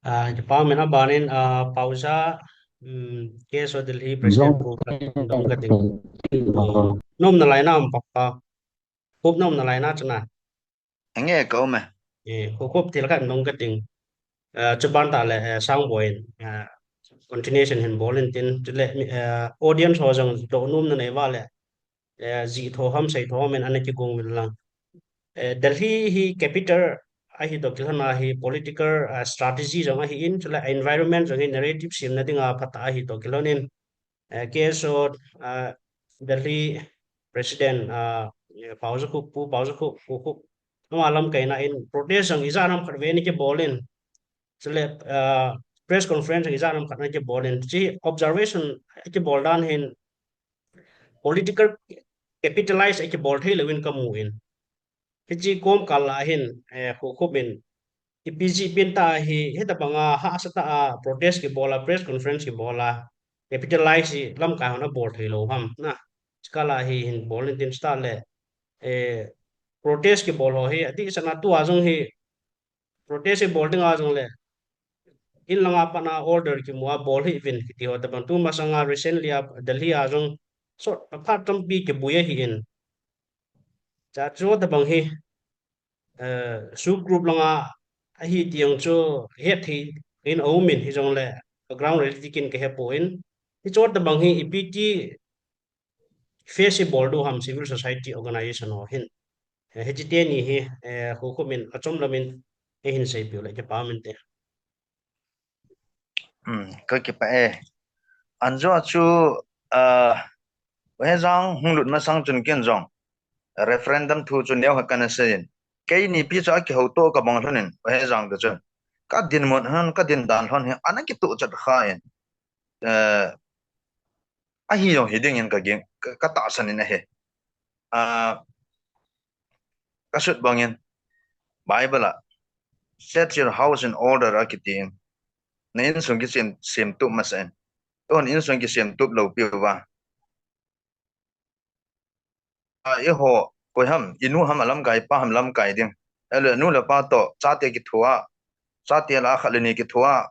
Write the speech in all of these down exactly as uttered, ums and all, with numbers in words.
Ah, kipa min a banin, ah, Paoja, um, K S O Delhi President Jong. Pu ka dong ka ding. Ah, nom na lai na um pa pa. Khup nom na lai na chana. Nge ka um e. Eh, khu khup thil khat dong ka ding. Ah, chuban ta le, eh, Sangboi in, ah, continuation hin bol in tin, chule, eh, audience ho jong do nom na nei va le. Eh, ji tho ham sei tho ham in ana kigong vil lang. Eh, Delhi hi capital ahi toh kilhon a hi political, ah, strategy jong ahi in, chule environment jong hi narrative semna dinga phatah ahi toh kilhon in, eh, K S O, ah, Delhi President, ah, eh, Paojakhup, Pu Paojakhup, Pu Khup, ama lamkaina in protest jong ijat ham khat vei ana kibol in, chule, ah, press conference jong ijat ham khat ana kibol in, chi observation kibol dan hin, political capitalize a kibol thei louvin ka mu in. Hichi kom kal a hin, eh, khu khu min. Ipi jeh pin ta hi, hitabang a hahsa tah a protest kibol a, press conference kibol a, capitalize hi lamkai hon abol thei lou ham, na. Chikal a hi hin bol in tin start le, eh, protest kibol ho hi, adih sana tua jong hi, protest hi bol ding a jong le. In langa pat a order kimu a bol hih uvin kiti ho tabang. Tu masanga recently a Delhi a jong sot phat tampi kibui ahi in. Cha chu tabang hi, eh, sub group langa ahi tiang chu het hi in a um in hi jong le ground reality kin ka he poi. Hi chu tabang hi ipi ti face bol diu ham civil society organization ho hin. Eh, hichi teni hi, eh, khu khu min, achom lam in, eh, hin seipeh u le, kipa min te. Hmm, ka kipa e. Anjo chu, ah, Vahejang hung lut masang chun ken jong referendum thu chu neo ha kana sei in. Keini pi chu akihou to ka bang lhon in, Vahejang te chun. Ka dinmun lhon, ka din dan lhon hi, ana kituh chat kha in. Eh, ahi jong hi ding in ka ging, ka, ka tahsan in ahi. Ah, ka sut bang in, Bible a, "Set your house in order," akiti in. Na insung kisem, sem tup masa in. Tun insung kisem tup lou pi uva. A, eiho, koi ham, inu ham alamkai, pa ham lamkai ding. Ahilou le nu le pa toh, chate kithoa, chate lah a khat le ni kithoa,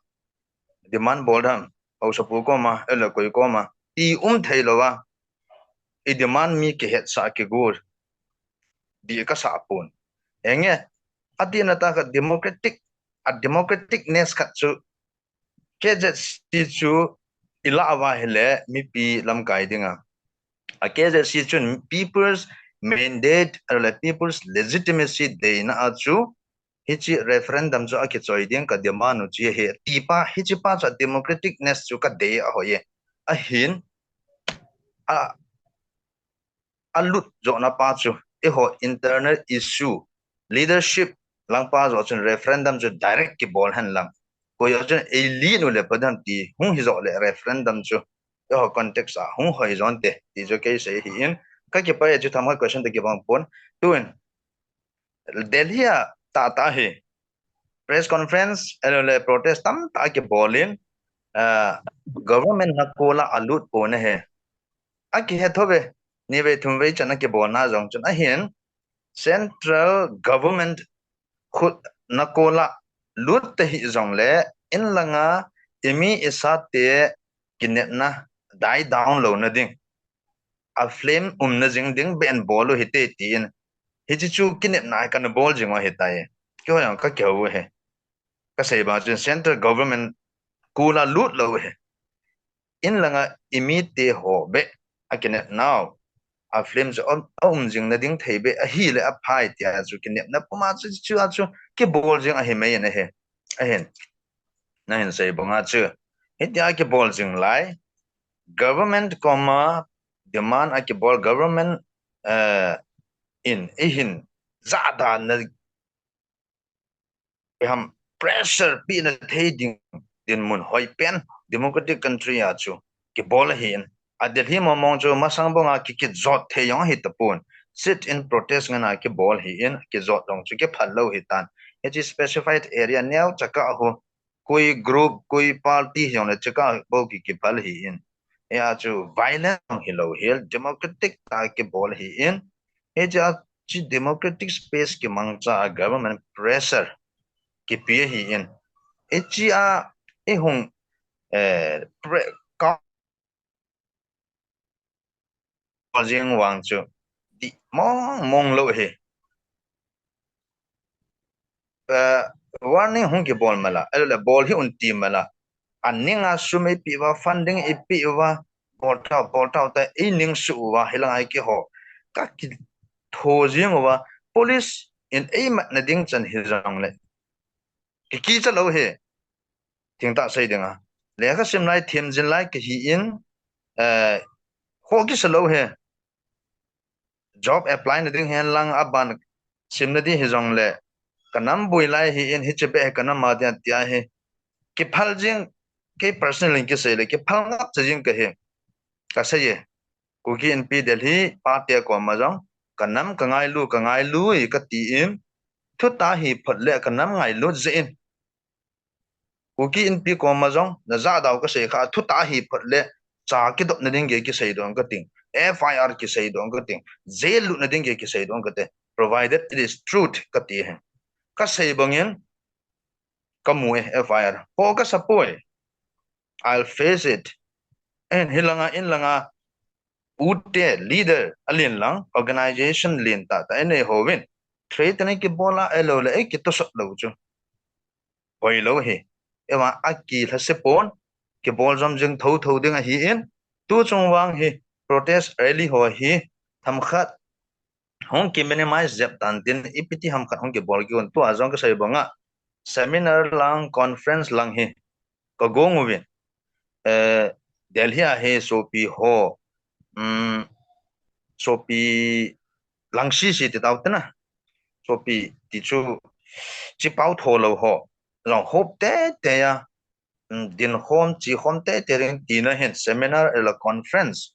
demand bol dam, haosapu koma, ahilou le koi koma, ti um thei lou a, i demand mi kihetsah kigol, dih kasah pon. Henge, ati na tah khat democratic, a democraticness khat chu, K Z C chu i lah uva ahile mipi lamkai dinga. A K Z C chun people's mandate, ahilou le people's legitimacy deina a chu, hichi referendum chu akichoi ding ka demand u chu ahi. Ti pa, hichi pa chu democraticness chu ka dei a hoi e. Ahin, a, a lut johna pa chu, eiho internal issue, leadership lang pa joh chun referendum chu direct kibol hen lang. Koi joh chun ei lead u le pa dam ti, hung hi joh le referendum chu, eiho context a, hung hoi joh te, ti chu kei sei hi in, ka kipa e chu tham khat question te kibang pon, tun, Delhi a tah tah hi, press conference, ahilou le protest tamtah kibol in, ah, government na kol a alut pon ahi. Akihe thou ve, ni vei thum vei chan akibol na jong chun ahin, central government khut na kol a lut ta hi jong le, in langa i mi i sa te kinepna die down lou na ding. A flame um na jing ding ben bol u hite ti in. Hichi chu kinepna a kana bol jing u ahi tai. Kihou jong ka kihou u ahi. Ka sei bang chun central government kol a lut lou u ahi. In langa i mi te ho be a kinepna u. A flame chu um, a um jing na ding thei be ahile a phai ti a chu kinepna puma chu chu a chu kibol jing ahi mai in ahi. Ahin. Na hin sei bang a chu. Hiti a kibol jing lai. Government koma demand a kibol government, eh, in, i hin jahda na ham pressure pi na thei ding dinmun hoi pen democratic country a chu kibol ahi in. A Delhi mong mong chu masang bang a ki, kijot thei jong ahi tapon. Sit in protest ngen a kibol ahi in, kijot jong chu kiphal lou ahi tan. Hichi specified area neo chaka a ho koi group, koi party hi jong le chaka bou ki kiphal ahi in. Hia chu violence hi lou hel, democratic tah a kibol ahi in. Hichi a chi democratic space kimangcha a government pressure kipe ahi in. Hichea, ihung, eh, pre-, ka-, jing vang chu, di mong mong lou hi. Eh, warning hung kibol mala, eh, le bol hi un ti mala. Aning a sum ipi uva, funding ipi uva, bol tao, bol tao ta, ining su uva, hilang ai kiho. Ka kitho jing uva, police in eimat na ding chan hi jong le. Ki kicha lou hi. Thing ta sei ding a. Lekha sim lai, thim jin lai, ki hi in, eh, ho kisa lou hi. Job apply na ding hen lang aban sim na ding hi jong le. Ka nam bui lai hi in hiche be ka nam a dia tia hi. Kiphal jing, kei personal in kisei le, kiphal ngap cha jing ka hi. Ka sei e. Kuki Inpi Delhi pa te koma jong. Ka nam ka ngailu, ka ngailu i ka ti in. Thu ta hi phot le ka nam ngailu je in. Kuki Inpi koma jong, na ja dau ka sei kha, thu ta hi phot le, cha kidop na ding ge kisei dong ka ting, F I R kisei dong ka ting, jail lut na ding ge kisei dong ka te, provided it is truth ka ti he. Ka sei bangin, ka mu e F I R. Ho ka sa poi. I'll face it. En hilanga, inlanga, ute, leader, alin lang, organization lin ta, ta, ene hovin. Threaten e kibol a, elo le, e kitosot lou chu. Hoi lou hi. Ema a kilhase pon, kibol jom jing tho tho ding ahi in, tu chung vang hi, protest rally ho hi, themkhat, hung ki minimize jep tan tin, ipi ti ham khat hung kibol ki un, tua jong ka sei banga, seminar lang, conference lang hi, ka gong uvin, eh, Delhi a hi sopi ho, um, sopi lang sisi ti tau te na, sopi ti chu, chi pau tho lou ho, jong hop te te a, um, din khom, chi khom te te ring ti na hin seminar ela conference,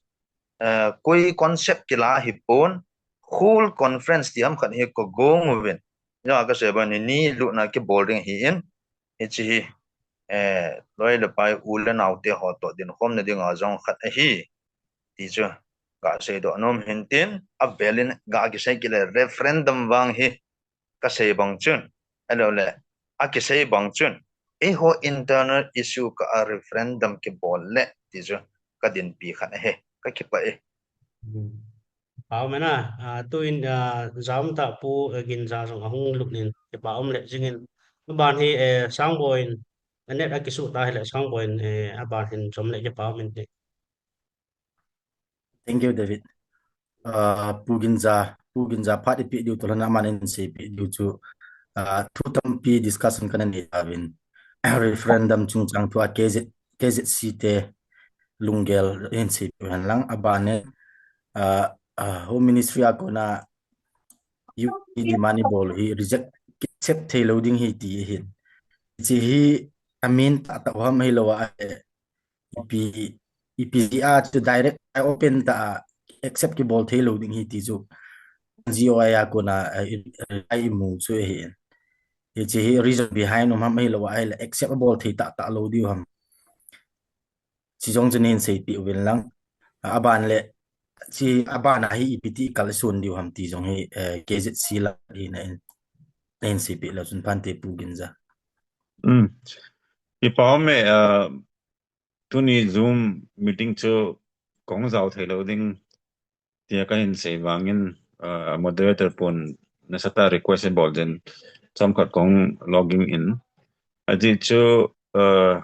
eh, koi concept kila hi pon, whole conference ti ham khat hi ka gong uvin. Ja ka sei bang ni, ni lu na kibol ding hi in, hichi hi, eh, loi le pai u le nau te ho to din khom na ding a jong khat ahi. Ti chu, ka sei do nom hin tin, a belin ka kisei ki le referendum vang hi, ka sei bang chun, elo le, a kisei bang chun, eiho internal issue ka a referendum kibol le, ti chu, ka dinpi khat ahi, ka kipah e. Hmm. Pau mena, ah, tu in, ah, jam ta pu, eh, Ginza jong ahung lut nin, kipah um le jing in, aban hi, eh, Sangboi in, a net a kisu ta hi le Sangboi in, eh, aban hin jom le kipah um in te. Thank you, David. Uh, Pu Ginza, Pu Ginza phat ipi diu tolhana man in sei pi diu chu, uh, thu tampi discussion kana nei ta vin. Referendum chungchang thu a K Z, K Z C te lunggel in sei pi hen lang aban e, uh, uh, Home Ministry a kona U P demand bol hi reject accept thei lou ding hi ti hin. Chi hi amin ta ta ham hi lou a, ipi, ipi a chu direct a open ta a accept kibol thei lou ding hi ti chu G O I a kona, eh, i, i mu chu hi. Hichi hi reason behind um ham hi lou a, accept bol thei ta ta lou diu ham. Chi jong chu nin sei pi uvin lang. Aban le, chi aban a hi ipi ti kal sun diu ham ti jong hi, eh, K Z C la hi na in, na in sei pi lou chun phan te Pu Ginza. Um, i pau me, uh, tuni Zoom meeting chu kong jao thei lou ding tia ka hin sei vangin, uh, moderator pun nasatah request bol din chomkhat kong logging in. Ajeh chu, uh,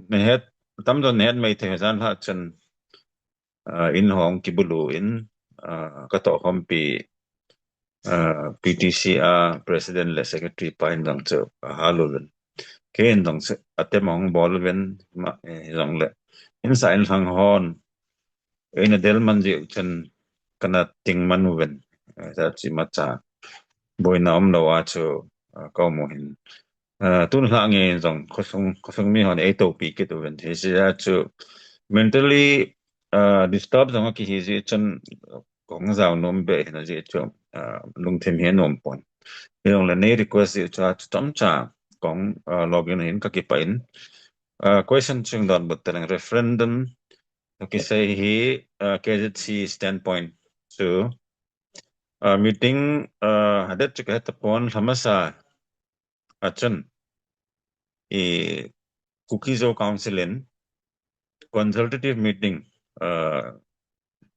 nahet, tamjo nahet mai thei jan lha chun, uh, in hong kibulu in, uh, ka toh khompi, uh, P T C a president le secretary pa in jong chu ahal uvin. Kei in jong chu attempt hong bol uvin ma, eh, jong le. In sa in lang hon, eina del man jeh chun kana ting man uvin. Eh, ta chi ma cha. Boina um lou a chu, uh, ka um u hin. Uh, tun lha nge jong khosung, khosung mi hon ei topi kit uvin. Hichi a chu mentally, uh, disturb jong a kihi jeh chun kong jao nom be hin a jeh chu, uh, lungthim hi nom pon. Hi jong le nei request jeh chu a chu chomcha kong, uh, login hin ka kipah in. Uh, question chung don but teleng referendum to kisei hi, uh, K Z C standpoint chu, uh, meeting, uh, hadet chu ka het tapon lhamasa a chun. i Kuki Zo Council in consultative meeting, uh,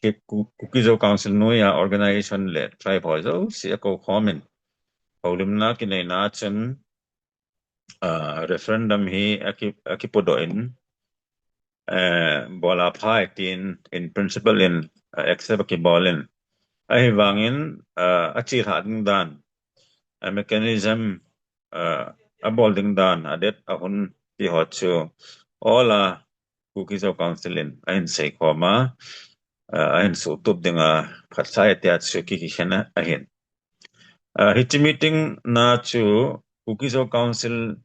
Ki-, Ku-, Kuki Zo Council noiya organization le tribe ho jouse akou khom in, houlimna kineina chun, uh, referendum hi aki, akipodoh in, uh, bol a phai tin, in principle in, uh, accept akibol in. Ahivangin, uh, achilhah ding dan, a mechanism, uh, abol ding dan, a date, a hun ti ho chu all a Kuki Zo Council in ahin seikhom a, uh, ahin suhtup ding a, phatsai tia chu ki, kikhen ahin. Uh, hiche meeting na chu Kuki Zo Council,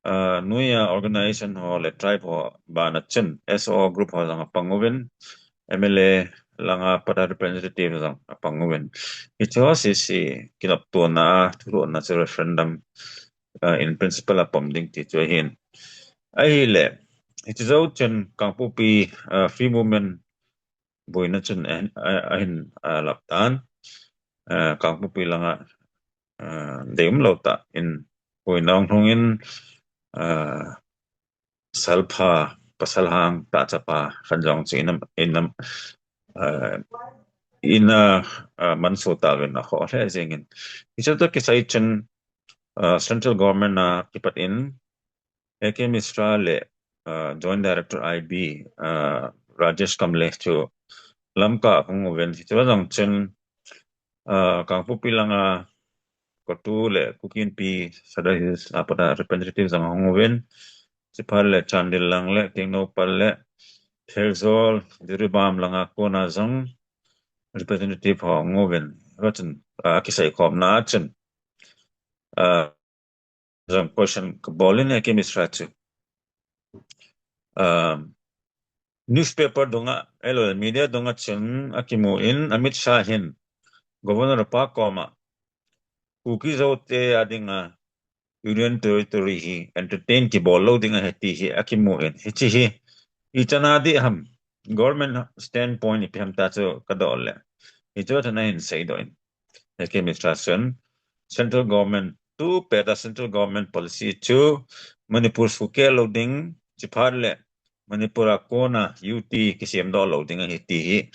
uh, noiya organization ho le tribe ho bana chun S O O group ho jong apang uvin, M L A langa pat a representative jong apang uvin. Hiche ho jouse kinoptona a thulhuhna chu referendum, uh, in principle apom ding ti chu ahin. Ahile, hiche jou chun Kangpokpi, uh, Free Movement boina chun ahin, a, ahin, uh, lap tan. Uh, Kangpokpi langa, uh, deium lou tah in boina ahung lhung in, uh, salpha, pasal hang tah chapa khat jong chu in a, in a, uh, in a, uh, mansuh tauvin akhoh lheh jengin. Hiche toh kisai chun, uh, central government a kipat in, A K Mishra le, uh, Joint Director I B, uh, Rajesh Kamble chu Lamka ahung uvin, hiche jong chun, uh, Kangpokpi langa CoTU le Kuki Inpi Sadar Hills a pat a representative jong ahung uvin, chuphat le Chandel lang le Tengnoupal le Pherzawl, Jiribam langa kona jong representative ho ahung uvin, hichun, uh, akiseikhomna chun, uh, jong question kabol in A K Mishra chu, um, newspaper dunga, ahilou le media dunga chun akimu in Amit Shah hin Governor pa koma Kuki Zo te a dinga Union Territory hi entertain kibol lou ding ahi ti hi akimu in. Hiche hi ichan a ding ham, government standpoint ipi ham tia chu kadoh le, hichu chun ahin seidoh in, A K Mishra chun central government, tu pet a central government policy chu Manipur suhkeh lou ding, chuphat le Manipur a kona U T kisemdoh lou ding ahi ti hi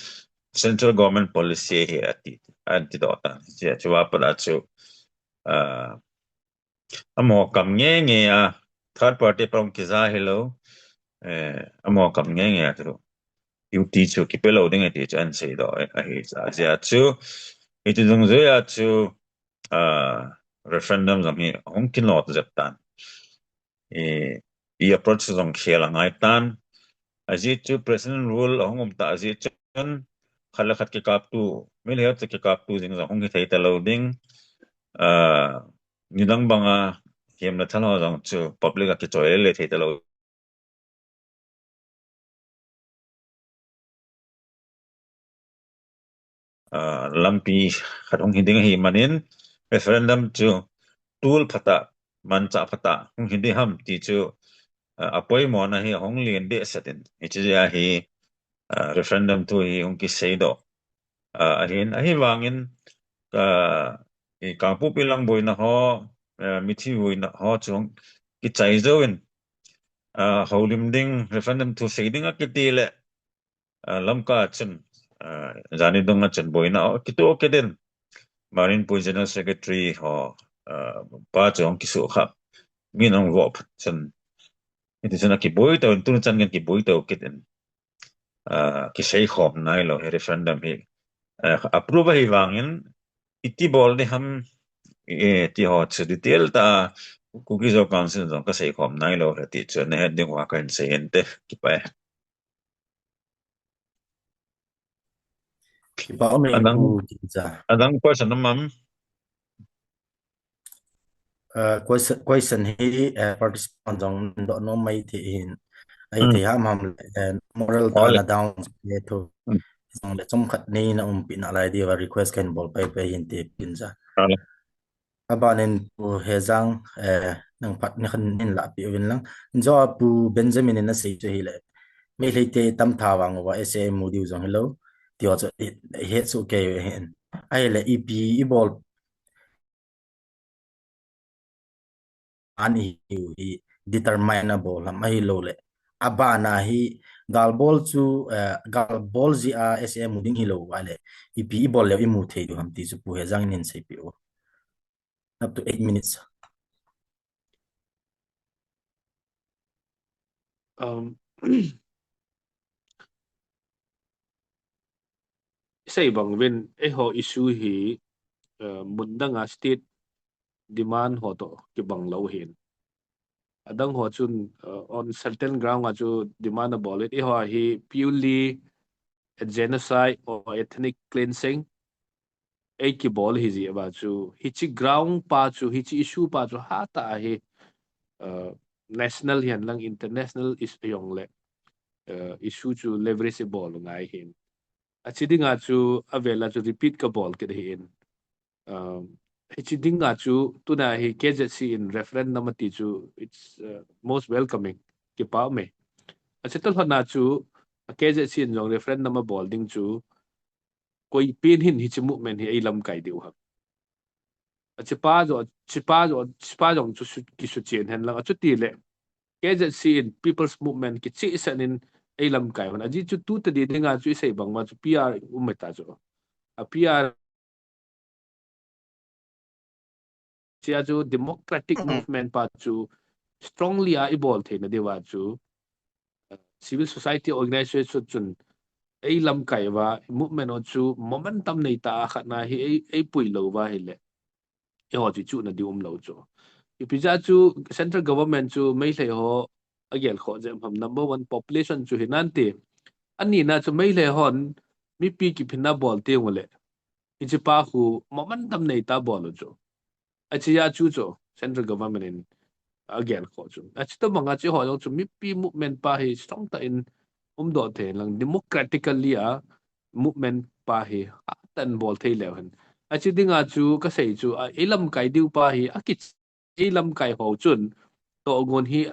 central government policy ahi ati, ahin tidoh tan. Hiche chu apat a chu, uh, amaho kam ngeingei a, third party pa hung kija hilou, eh, amaho kam ngeingei a chu U T chu kipe lou ding ahi ti chu ahin seidoh ahi, ajeh chu, hiche dungjuia chu, uh, referendum jong hi ahung kinot jep tan. I, i approach jong khel angai tan. Ajeh chu President rule ahung um tah jeh chun khat le khat kikaptu, Meitei te kikaptu jing jong hung hithei talou ding. Ah, nidang banga hem le thal ho jong chu public a kichoi le thei talou. Ah, lampi khat hung hi ding ahi manin, referendum chu tool phatah, manchah phatah hung hi ding ham ti chu, ah, apoimona hi ahung len behseh in. Hiche jeh a hi, ah, referendum thu hi hung kiseidoh, ah, ahin, ahivangin, ah, i Kangpokpi lang boina ho, ah, mithi boina ho chu hung kichai jouvin, ah, houlim ding, referendum thu sei ding akiti le, ah, Lamka chun, ah, jani dunga chun boina ho kitoh kit in, Marine Police General Secretary ho, ah, pa chu hung kisuhkhah, min ahung voh phat chun, hiti chun akiboi tou in, tuni chan geiyin kiboi tou kit in, ah, kiseikhom nailou hi referendum hi, ah, approve ahivangin, iti bol ding ham, eh, ti ho chu detail tah a Kuki Zo Council jong kaseikhom nailou hi ti chu nahet diu va kahin sei inte, kipah e. Kipah e, adang, Pu Ginza. Adang question um am? Uh, question, question hi, uh, participant jong doh nom mai thei hin. Ahi, hmm, thei ham ham le, uh, moral, oh, tah le, na down le thu. Hmm. Jong le chomkhat neina umpi nalai diuva request kahin bol pai pai hinte, Pu Ginza. Ah le. Abanin Pu Hejang, eh, nang phat ni khat nin lahpeh uvin lang. Jong a Pu Benjamin in asei chu hile, Meitei te tamtah vang uva S A M mu diu jong hilou, ti ho chu i, i het soh kei u ahin. Ahile ipi ibol an ihiu hi, determine a bol ham ahilou le, abana hi galbol chu, eh, galbol jeh a S A M u ding hilou vale, ipi ibol leu imu thei diu ham ti chu Pu Hejang in hin seipeh u. Up to eight minutes. Um, sei bang uvin, eiho issue hi, uh, mun dang a state demand ho toh kibang lou hin. Adang ho chun, uh, on certain ground a chu demand abol in, eiho hi purely a genocide or ethnic cleansing ei kibol hi jeh a chu, hiche ground pa chu, hiche issue pa chu hatah a hi, uh, national hihen lang international is jong le, uh, issue chu leverage ibol ngai hin. Ache ding a chu avel a chu repeat kabol kit ahin. Um, hiche ding a chu tuna hi K Z C in referendum ati chu, it's, uh, most welcoming. Kipa um e. Ache toh lhon a chu K Z C in jong referendum abol ding chu, koi pen hin hiche movement hi eilamkai diu ham. Ache pa jo, ache pa jo, ache pa jong chu su-, kisuchen hen lang. Achuti le K Z C in People's Movement kichehsah in eilamkai hon. Ajeh chu tu tadi ding a chu isei bang uva chu P R um e ta chu. A P R Chea chu democratic movement pa chu strongly a ibol theina diuva chu, uh, civil society organization chun eilamkai uva, movement ho chu momentum neitah a khatna hi ei, eipui lou uva ahile, eiho chu ichuhna diu umlou chu. Ipi jeh a chu central government chu Meitei ho agel khoh jeh ham, number one population chu hinante. Anina chu Meitei hon mipi kiphinna bol teng ule, hiche pa khu momentum neitah a bol u chu. Achea chu chu central government in agel khoh chu. Ache tobang a chu eiho jong chu mipi movement pa hi strong tah in umdoh thei lang, democratically a movement pa hi hatah in bol thei leu hen. Ache ding a chu kasei chu, a, eilamkai diu pa hi aki, eilamkai ho chun tohgon hi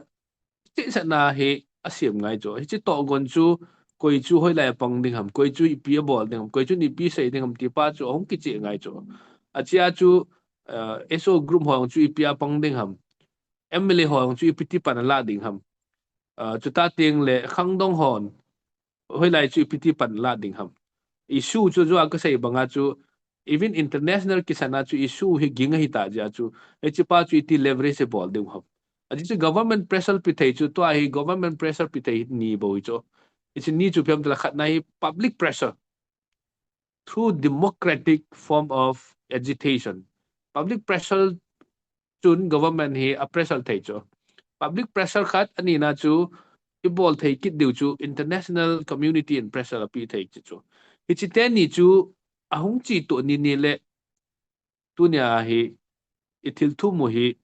chehsahna hi asem ngai chu. Hiche tohgon chu koi chu hoilai a pang ding ham, koi chu ipi abol ding ham, koi chun ipi sei ding ham ti pa chu ahung kicheh ngai chu. Achea chu, uh, S O group ho jong chu ipi a pang ding ham, M L A ho jong chu ipi ti pan ala ding ham, uh, chuti teng le khangdong hon hoilai chu ipi ti pan ala ding ham. Issue chu jo a kasei bang a chu, even international kisana chu issue hi ging ahi tah jeh a chu, hiche pa chu iti leverage ibol diu ham. Ajeh chu government pressure pe thei chu, tua hi government pressure pe thei ni bou hi chu. Hiche ni chu ipi ham itile khatna hi public pressure through democratic form of agitation. Public pressure chun government hi a pressure thei chu. Public pressure khat, anina chu ibol thei kit diu chu international community in pressure ape thei chu chu. Hiche teni chu ahung chetoh nini le tunia hi ithil thum u hi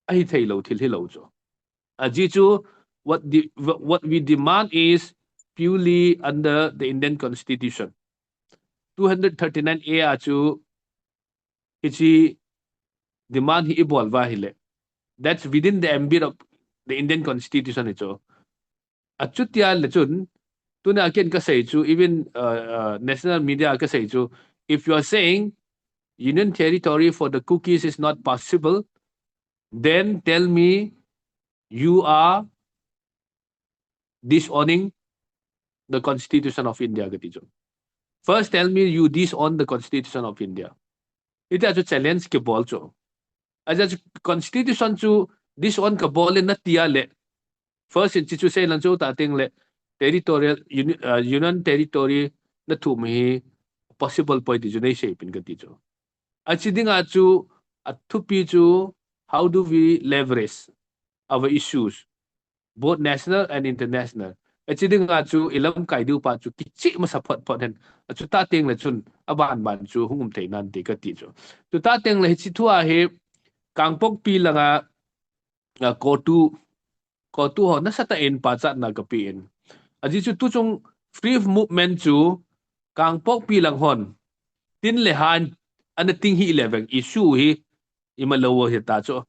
ahi thei lou thil hilou chu. Ajeh chu what the, what we demand is purely under the Indian Constitution. Two hundred thirty-nine A a chu hiche demand hi ibol uva ahile, that's within the ambit of the Indian Constitution hi chu. Achutia le chun, tuna ken kasei chu, even, uh, uh, national media kasei chu, if you are saying Union Territory for the Kukis is not possible, then tell me you are disowning the Constitution of India kati chu. First tell me you disown the Constitution of India. Hitia chu challenge kibol chu. Ajeh chu Constitution chu disown kabol e nati a le, first in hiche chu sei lang chu, ta teng le territorial uni-, uh, Union Territory nathum hi possible poi ti chu neiseipeh in kati chu. Ache ding a chu athupi chu, how do we leverage our issues, both national and international? Ache ding a chu ilamkai diu pa chu kicheh masa phot phot hen. Achuti teng le chun aban ban chu hung um thei nante kati chu. Chuti teng le hiche thu a hi Kangpokpi lang a, a, CoTU, CoTU ho nasatah in pachatna kape in. Ajeh chu tuchung free movement chu Kangpokpi lang hon tin le han ana ting hih le veng issue hi ima lou u ahi ta chu.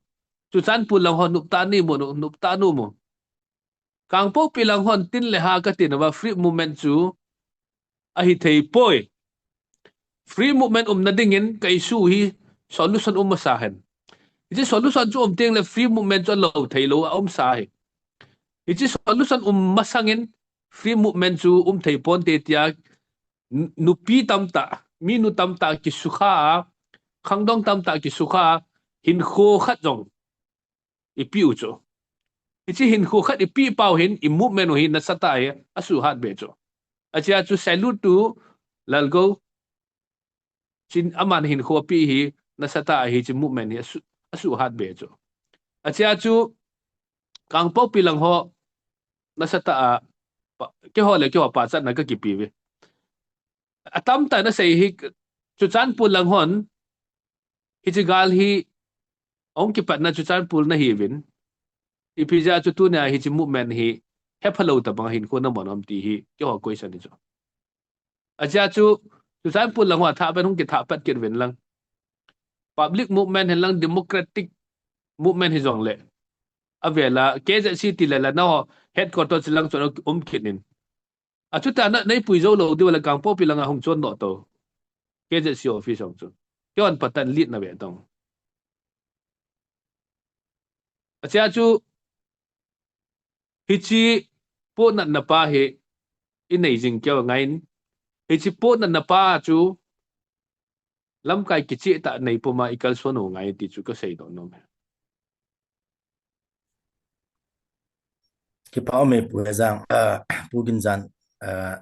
Churachandpur lang hon noptah nei mu, noptah nei mu. Kangpokpi lang hon tin le ha kati nauva free movement chu ahi thei poi. Free movement umna dingin ka issue hi solution um masa hen. Hiche solution chu um teng le free movement chu lo thei lou a um sa hi. Hiche solution um masangin free movement chu um thei ponte tia, nupi tamtah, minu tamtah kisukha a, khangdong tamtah kisukha a, hinkho khat jong ipi u chu. Hiche hinkho khat ipi pau hin i movement u hi nasatah hi asuhat be chu. Achea chu salute to Lalgo. Chin aman hinkho pi hi nasatah a hiche movement hi asu, asuhat be chu. Achea chu Kangpokpi lang ho nasatah a, keiho le keiho pachatna kakipe ve. Atamtah nasei hi Churachandpur lang hon, hiche gal hi ahung kipatna Churachandpur nahiuvin, ipi jeh a chu tunia hiche movement hi hephalou tabang hinkho naman um ti hi keiho question hi chu. Achea chu Churachandpur lang ho athah pen hung kithah pat kit uvin lang. Public movement hin lang, democratic movement hi jongle, avela KZC ti le la nangho headquarter chu lang chun um kit in. Achutah na, neipui jou lou diu le Kangpokpi langa hung chon doh to. KZC office hung chun. Keiho patan lead nave tong. Achea chu hiche pohnatna pa hi inei jing keu ngaiyin. Hiche pohnatna pa chu lamkai kicheh tah nei puma ikalson u ngai ti chu kasei doh nom e. Kipa um e Pu Hejang, ah, Pu Ginjan, ah,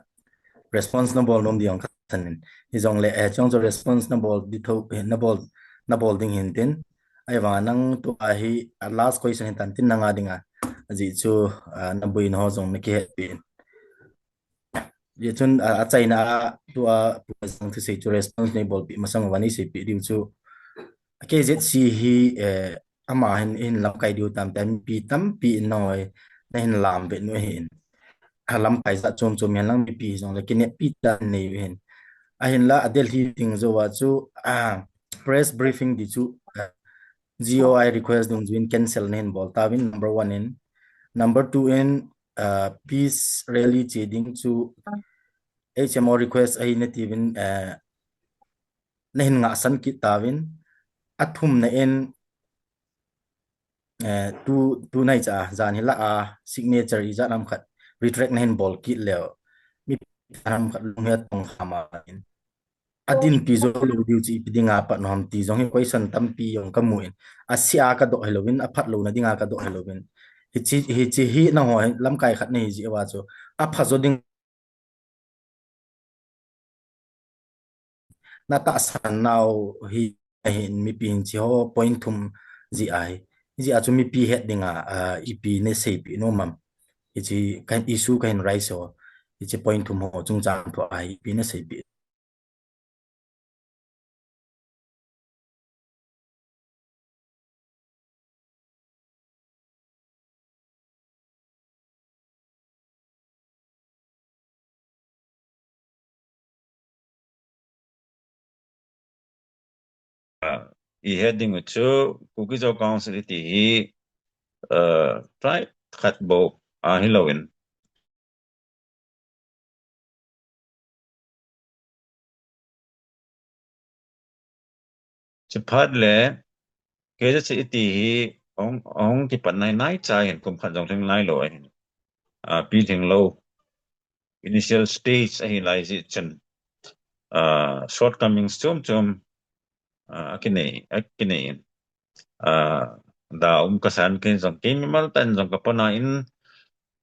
response nabol nom ding jong kasan in. Hijongle, eh, chong chu response nabol di tho, eh, nabol, nabol ding hintin. Ahivanga nang tua hi, ah, last question hitan tin nanga dinga. Ajeh chu, ah, naboina ho jong nakihetpi in. Hijeh chun, ah, achaina a tua Pu Hejang thusei chu response neibolpi masang uva neiseipeh diu chu. KZC hi, eh, ama hin, hin lamkai diu tam, tam mipi tampi in nangho nahin lam ve u ahin. Alamkai jat chom chom hin lang mipi hijongle kineppi tah in nei u ahin. Ahinla a Delhi ding jouva chu, ah, press briefing di chu, ah, GOI request dungjuiyin cancel nahin bol tauvin number one in. Number two in, ah, peace rally che ding chu HMO request ahi natiuvin, ah, nahin ngahsan kit tauvin. Athumna in, eh, tu, tu naicha a, jan hi lah a, signature ijat ham khat, retract nahin bol kit leu. Mipi ham khat lung hi atong kham a in. Adinpi jou lou diu chu ipi dinga pat u ham ti jong hi question tampi jong kamu in. Ase a kadoh hilouvin, aphat louna dinga kadoh hilouvin. Hiche, hiche hi nangho hi lamkai khat nahi jeh uva chu. Apha jo ding natahsan nau hi ahin mipi hin hiche ho point thum jeh ahi. Hijeh a chu mipi het dinga, ah, ipi naseipeh nom am. Hiche kahin issue kahin raise ho. Hiche point thum ho chungchang thua hi ipi naseipeh. Ah, ihet ding u chu Kuki Zo Council iti hi, ah, tribe khat bou ahilouvin. Chuphat le, KZC iti hi ahung, ahung kipat nai nai cha hin kum khat jong lhing nailou ahin. Ah, pi lhing lou. Initial stage ahi lai jeh chun, ah, shortcomings chom chom, ah, akinei, akinei in. Ah, da um kasan ken jong kei mimal tah in jong kapona in,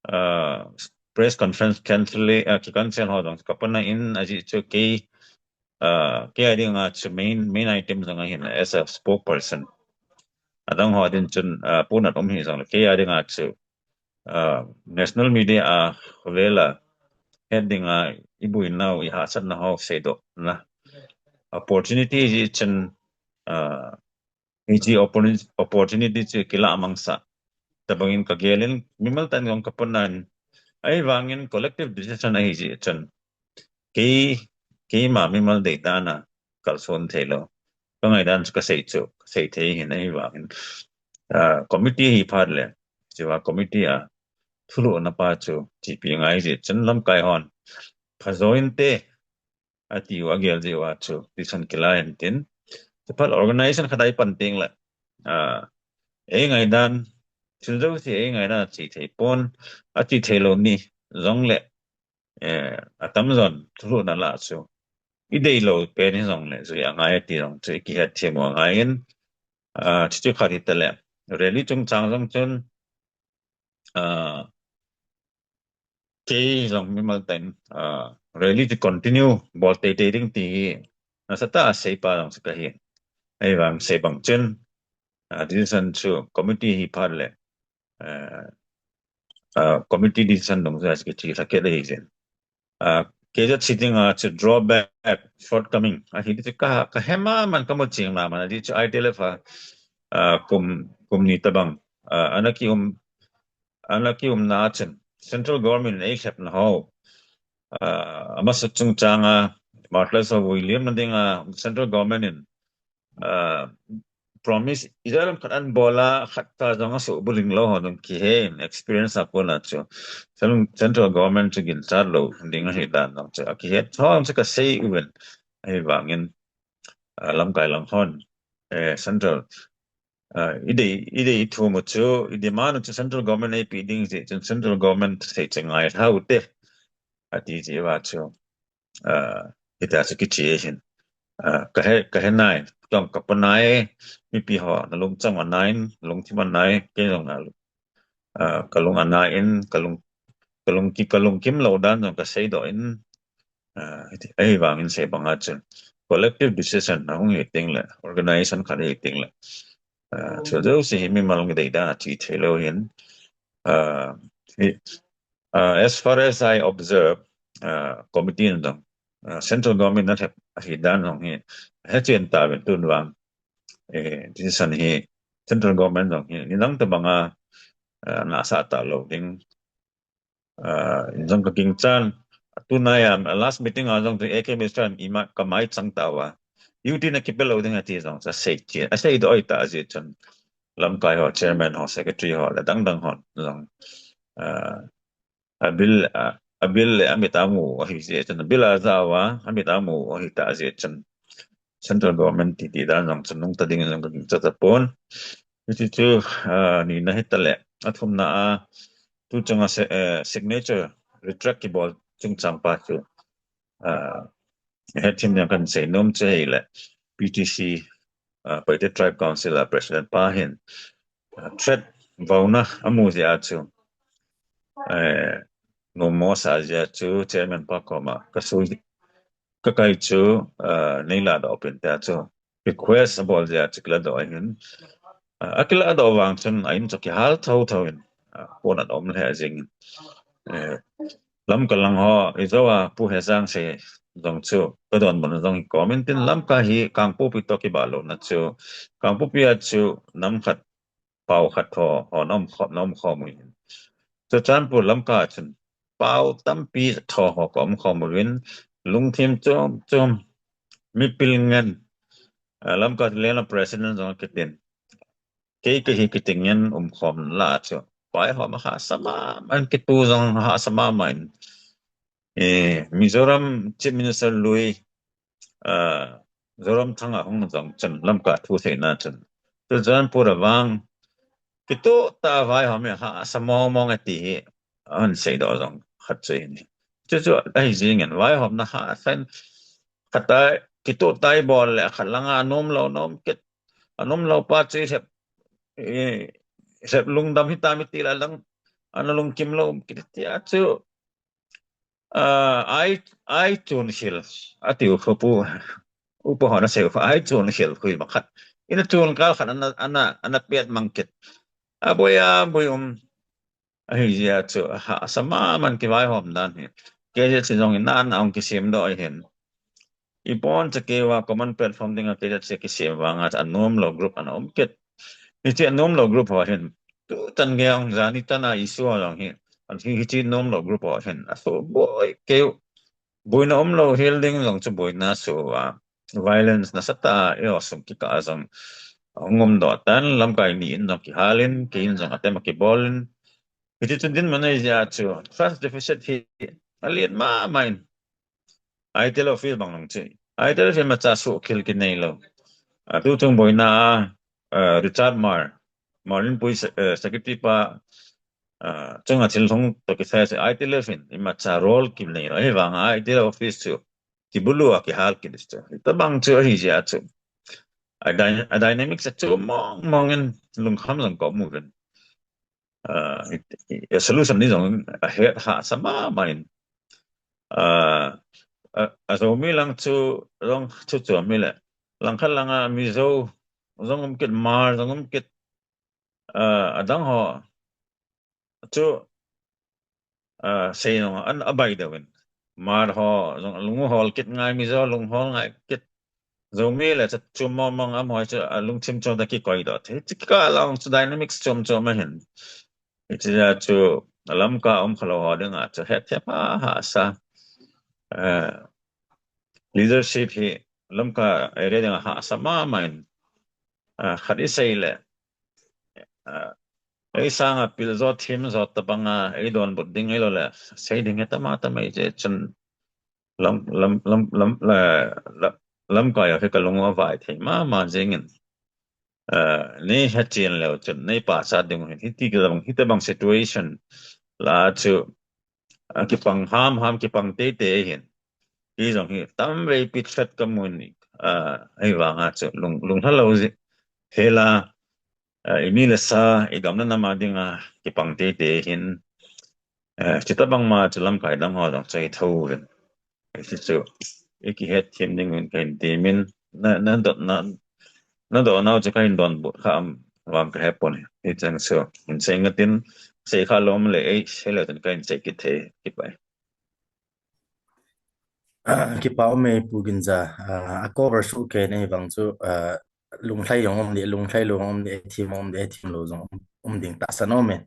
ah, press conference cancel, ah, ki cancel ho jong kapona in ajeh chu kei, ah, kei a dinga chu main, main item jong ahin as a spokesperson. Adang ho din chun, ah, ponat um hi jongle kei a dinga chu, ah, national media a vela het dinga iboinau ihahsatna ho seidohna opportunity jeh chun, ah, hiche opportuni-, opportunity chu kilah mangsah tabangin kagelin mimal tah in jong kapona in ahivangin collective decision ahi jeh chun kei, keima mimal deidan a kalson theilou. Kangaidan chu kasei chu, kasei thei hin ahivangin, ah, committee hi phat le, chua committee a thulhuhna pa chu T P ngai jeh chun lamkai hon phajo inte atiu agel jeh uva chu decision kila intin. Chuphat organization khat a ipan teng le a, ei ngaidan, thil jouse ei ngaidan a chi thei pon, a chi thei lou ni jong le, eh, a tamjon thulhuhna lah chu i dei lou pen hi jong le, jui a ngai ti jong chu i kihet thim u a ngai in, a, chuchu khat hi ta le, rally chungchang jong chun, a, kei jong mimal tah in, a, rally chu continue bol teitei ding ti hi nasatah a seipa jong chu ka hi. Ahivang sei bang chun, a, decision chu committee hi phat le, a, a, committee decision dong chu a chu kithi lha kit ahi jin. A, kei jong chi ding a chu drawback shortcoming ahi ti chu ka, ka he ma man ka mu ching ma man a ti chu I T L F a, a, kum, kum ni tabang, a, ana ki um, ana ki umna a chun central government in ei lhepna ho, a, a masa chungchang a martyrs ho vui liam na ding a central government in, a, promise i lam khat an bol a, khat ta jong a suh buling lou ho jong kihe in experience a kon a chu cen-, central government chu ginchat lou ding ahi dan jong chu a kihe. Chuho jong chu ka sei uvin ahivangin, a, lamkai lang hon, eh, central, a, i dei, i dei i thum u chu, i demand u chu central government ei pe ding jeh chun central government sei chu ngai lha u te, a ti jeh uva chu, a, hita chu kichi ahin. A, ka he, ka he nai, tong ka pa nai, mipi ho, na lungchang a nai in, lungthim a nai, kei jong a, a, ka lung a nai in, ka lung, ka lung ki, ka lungkim lou dan jong ka seidoh in, a, hiti, ahivangin sei bang a chun collective decision a hung hi teng le, organization khat hi teng le, a, chu jouse hi mimal dei dan a chi thei lou hin, a, hi, a, as far as I observe, a, committee in jong, a, central government na lhep ahi dan jong hi, he chen ta ven tun vang, eh, decision hi central government jong hi, ni dang tabang a, a, na sa ta lou ding, a, in jong ka ginchat, tunai a, last meeting a jong chu A K Mishra in ima ka mai chang ta uva, duty na kipe lou ding a ti jong chu a sei chi, a seidoh ahi ta jeh chun, lamkai ho, chairman ho, secretary ho, le dang dang ho jong, a, a bill, a, a bill le a mit a mu ahi jeh chun, a bill a ja uva, a mit a mu ahi ta jeh chun, central government ti ti dan jong chun nung ta ding in jong ka ginchat tapon. Hiti chu, a, ni na hi ta le, a thumna a, tu chang a se-, eh, signature retract kibol chungchang pa chu, a, he thim jong kan sei nom chu hi le, P T C, a, Paite Tribe Council a president pa hin, a, threat vauna a mu jeh a chu, eh, nom mo sa jeh a chu chairman pa koma ka sui, ka kai chu, a, nei ladoh pin tia chu request a bol jeh a chu kiladoh ahin. A, a kiladoh vang chun a in chu kihal tho tho in, a, pon a um lheh jing in. Eh, lamkai lang ho, i jo a Pu Hejang sei jong chu ka donbut na jong hi komin tin lamkai hi Kangpokpi toh kibah louna chu, Kangpokpi a chu nam khat pao khat tho ho na um khom, na um khom u hin. Churachandpur lamkai chun pao tampi tho ho ka um khom uvin, lungthim chom chom, mipil ngen, a, lamkai leng a president jong kitin, kei ka hi kiti ngen um khom la chu, vaihom a hahsa mama in, kitu jong hahsa mama in, eh, Mizoram Chief Minister lui, a, Zoramthanga hung jong chun lamkai thu seina chun, Churachandpur a vang kitoh tah a vaihom hi hahsa mong mong e ti hi ahin seidoh jong khat chu ahi. Chu chu ahi jing in vaihomna hahsa in khat a kitoh tah a i bol le khat lang a nom lou, nom kit, a nom lou pa chu i lhep, i lhep lungdam hitam i ti la lang, ana lungkim lou kit tia chu, a, ai, ai chun khel, a ti u kho pu, upa hon a sei u kho, ai chun khel khui ma khat. Ina chun kal khat ana, ana, ana pet mang kit. A boi a boi um. Ahi jeh a chu, a hahsa mama in kivaihom dan hi. Kei jeh chu jong in na, na ong kisem doh ahin. I pon cha kei uva common platform ding a kei jeh chu kisem vang a, a nom lou group ana um kit. Hiche a nom lou group ho hin, tu chan gei ong jani chan a issue ho jong hi, an hi, hiche nom lou group ho hin, a so boi kei u. Boina um lou hel ding jong chu boina so a, violence nasatah a, eiho sung kikah a jong hung um doh tan, lamkai ni in jong kihal in, kei in jong attempt a kibol in. Hiti chun dinmun ahi jeh a chu, trust deficit hi alen mama in. I T L office bang jong chu, I T L office ma cha suh khel kinei lou. A, tu chung boina a, uh, Richard Marr, Marlin Pui se- uh, secretary pa uh, chunga thil hung to kisai se I T L F in imacha role kim nei lo hi vang I T L F office chu kibulu a kihal kidis chu. Tabang chu hi jia chu. A, dy- a dynamics chu mong mong in lungkham jong ko mu vin. Uh, it- it- a solution ni jong a het ha sama main. Uh, a, a Zomi lang chu jong chu chu mi le. Langkhat langa Mizo jong um kit, Hmar jong um kit, uh, adang ho chu uh, sei nong an abai deuh in. Hmar ho jong lung hol kit ngai, Mizo lung hol ngai kit. Zomi le chu chu mong mong am hoi chu a lungthim chu da kikoi doh. Hichi ka long chu dynamics chom chom a hin. Hichi a chu Lamka um khalo ho dinga chu het thep ha ha sa. Uh, leadership hi Lamka area dinga ha sa ma ma in. Uh, khat i sei le. Uh, ei sanga pil jo thim jo tabanga ei donbut ding ei lo le. Sei ding he tama tama ei je chun lam lam lam lam la la Lamka yo he ka lung a vai thei ma ma jing in. Uh, nei ha chen leo chun nei pa sa ding hin hiti ka bang hita bang situation la chu uh, kipang ham ham kipang te te hin. Hi jong hi tam vei pi threat ka mu ni. Uh, ei vanga chu lung lung hla lo ji. Hela uh, i mi le sa i gam na nama dinga kipang te te hin. Uh, chita bang ma chu lamkai dang ho jong chu i tho vin. Hichu i kihet thim ding in ka hin ti min na na dot na na dot nau chu ka hin donbut kha am vang ka he pon. Hichang chu hin sei ngatin sei kha lom le ei sei le tin ka hin sei kit thei kipai. Ah, kipa um e Pu Ginza, ah, a cover su ke nei vang chu, ah, lunglhai jong um di, lunglhai lo jong um di, thim um di, thim lo jong um, um ding tahsan um e.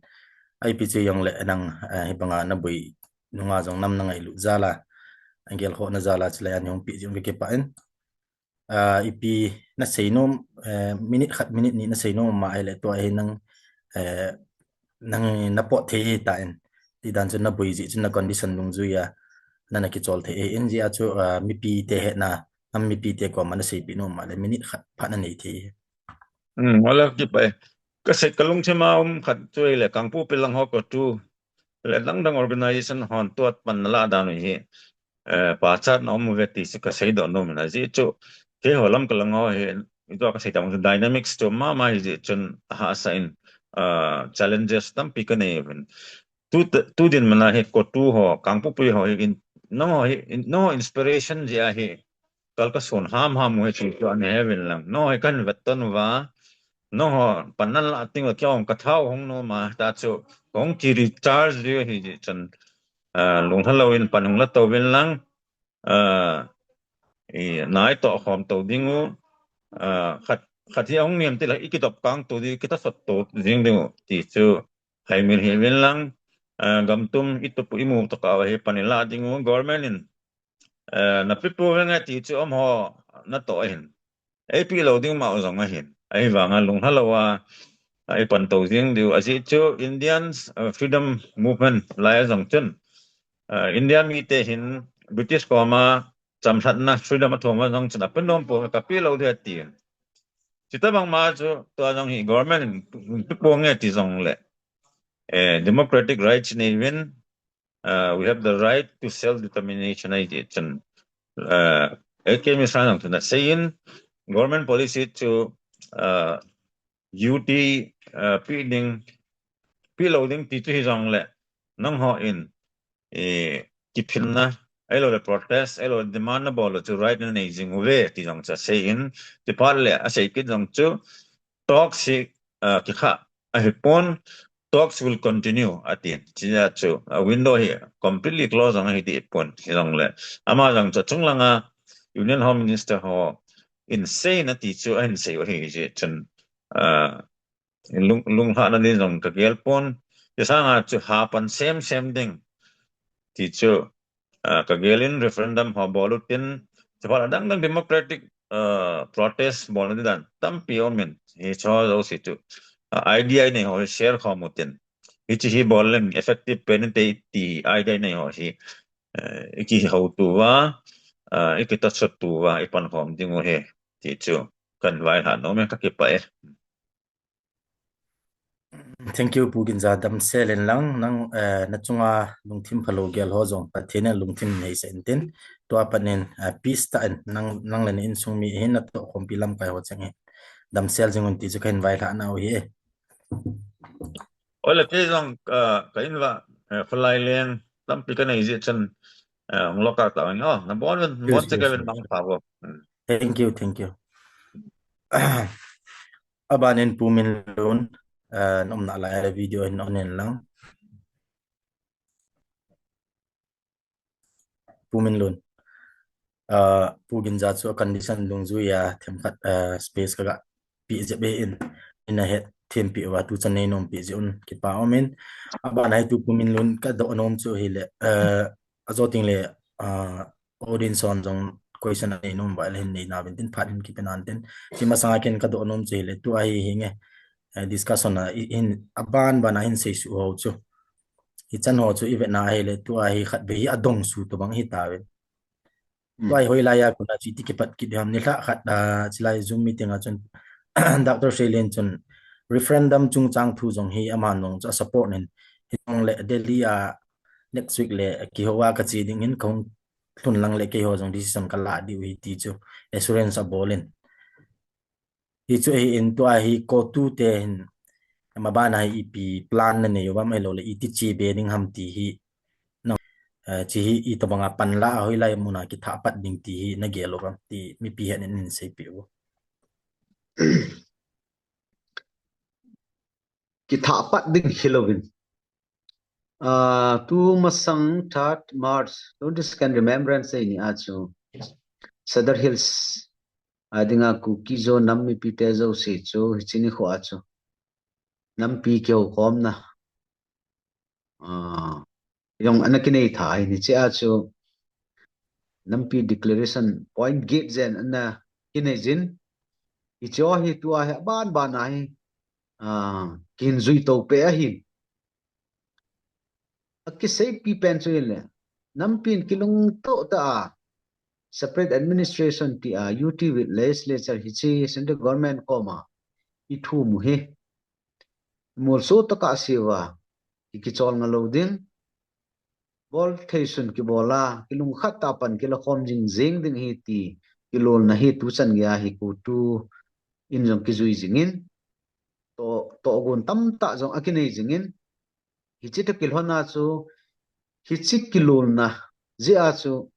Ipi chu jong le nang, ah, hi banga na bui nunga jong nam na ngailut jal a, angel ho na jal a chule an jong pi jong kipa in. Ah, ipi na sei nom, eh, minute khat minute ni na sei nom ma ai le tua hi nang, eh, nang na pot thei ta in. Ti dan chu na bui ji chu na condition dungjui a na na kichol thei in ji a chu, ah, mipi te he na, nam mipi te koma na seipi nom ma le minute khat pha na nei thei. Hmm, wala kipai. Ka sei ka lungthim a um khat chu le Kangpokpi lang ho ko tu le dang dang organization hon tuat pan na la dan hi. Eh, pachat na um ve ti chu ka sei doh nom na ji chu. Keiho Lamka lang ho hi i to ka sei tam dynamics chu ma ma hi ji chun ha sa in, ah, challenges tampi ka nei vin. Tu tu din mana hi ko tu ho Kangpokpi ho hi in no ho hi in, no inspiration ji a hi kal ka sun ham ham he chu chu an he vin lang. No he kan vet ton va. No ho pan nan la ting la kyong ka thau hong no ma ta chu hong ti recharge ji hi ji chun, ah, lung hla lo in pan hong la to vin lang. Ah, i nai to khom to ding u. Ah, khat khat hi hong niam ti la i ki top kang to di ki ta sot to jing ding u ti chu hai min hi vin lang. Ah, gam tum i to pu i mu to ka hi pan i la ding u government in. Eh, na pi pu veng a ti chu om ho na to hin. Ei pi lo ding ma u jong a hin. Ei vang a lung hla lo a, a i pan to jing diu. A ji chu Indians, eh, freedom movement lai a jong chun. Eh, India mi te hin British koma chamhlatna freedom a thom a jong chun a pi nom pu ka pi lo dia ti. Chita bang ma chu tua jong hi government in pi pu nge ti jong le. Eh, democratic rights nei vin, uh, we have the right to self-determination, ai ti chun, uh, A K Mishra nang tuna sei in, government policy chu, uh, duty, uh, pi ding, pi lo ding ti chu hi jong le, nang ho in, eh, kiphinna, ai lo le protest, ai lo le demand na bol lo chu right na nei jing uve ti jong chu sei in, ti phat le, a sei kit jong chu, talks hi, uh, kikha a hi pon, talks will continue a ti. Chia chu a window hi completely close ang hi ti pon hi jong le. Ama jong chu chung langa Union Home Minister ho in sei na ti chu a hin sei hi ji chun, uh, lung, lung ha na ni jong ka gel pon. Ti sanga chu ha pan sem sem ding ti chu, uh, ka gel in referendum ho bol u tin, chu phat a dang dang democratic, uh, protest bol na dan tampi om in hi cho jo si chu, uh, idea nei ho share khom u tin. Hi chi hi bol leng effective pen te ti idea nei ho hi, uh, i ki ho tu va, uh, i ki ta sot tu va, i pan khom ding u he ti chu kan vai ha no me ka ki pa e. Thank you, Pu Ginza, damsel in lang, nang, eh, na chunga lungthim phalou gel ho jong Pathen in lungthim nei sah in tin, tua pat in, eh, peace tah in, nang, nang le na insung mi hin natoh khompi lamkai ho cheng hin damsel jing un ti chu kahin vailhah nau ahi. Ole, kei jong, ah, ka in uva, eh, kholai leng tampi kanei jeh chun, eh, hung log out tau in, oh, nabon un, nabon cheh kei in, mangpha vo. Hmm. Thank you, thank you. Aban in Pu Minlun, eh, na umna lai a video hin on in lang. Pu Minlun. Ah, Pu Ginza chu a condition dungjuiya themkhat, ah, space kaga pe jep in, ina hethem peh uva tuchan nei nom peh jeh un kipa um in. Aban a hi tu Pu Minlun kadoh nom chu hile, ah, ajo teng le, ah, audience hon jong question anei nom uva le hin nei nauvin tin phat hin kipe nan tin. Hiche masanga ken kadoh nom chu hile tua hi hinge, eh, discussion a i, hin aban ban a hin seisu ho chu. Hichan ho chu i vetna ahile tua hi khatvei hi adongsu tobang hitauvin. Hmm. Tua hi hoilai a kona chu iti kipat kit ham nilhah khat, ah, chulai Zoom meeting a chun Doctor Seilen chun referendum chungchang thu jong hi aman jong chu a support in, hijongle Delhi a next week le kihou a kache ding hin kahung lhun lang le keiho jong decision kalah diu ahi ti chu assurance abol in. Hichu ahin tua hi CoTU te hin maban a hi ipi plan nanei uvem ahiloule iti che be ding ham ti hi, no, eh, hiche hi itobanga panla a hoilai muna kithah pat ding ti hi nagel uvem ti mipi het in neiseipeh u. Kithah pat ding hilouvin. Ah, tu masang third March, twenty-second Remembrance Day ni a chu Sadar Hills a dinga Kuki-Zo nam mipite jouse chu hiche nikho a chu nampi kihoukhomna, ah, jong ana kinei tha ahin, hiche a chu nampi declaration point get jen ana kinei jin. Hiche hi tua hi aban ban a hi, ah, kihin jui to peh ahin. Akiseipi pen chu hile, nampin kilungtoh tah a separate administration tia U T with legislature hiche central government koma ithum u hi molso tah a seiuva, ki, kichol ngalou ding, bol thei sun kibol a, kilungkhat tah a pan kilakhom jing jeng ding ahi ti kilolna hi tuchan geiya hi CoTU in jong kijui jingin, to, tohgon tamtah jong akinei jingin, hiche toh kilhona chu, hiche kilolna jeh a chu,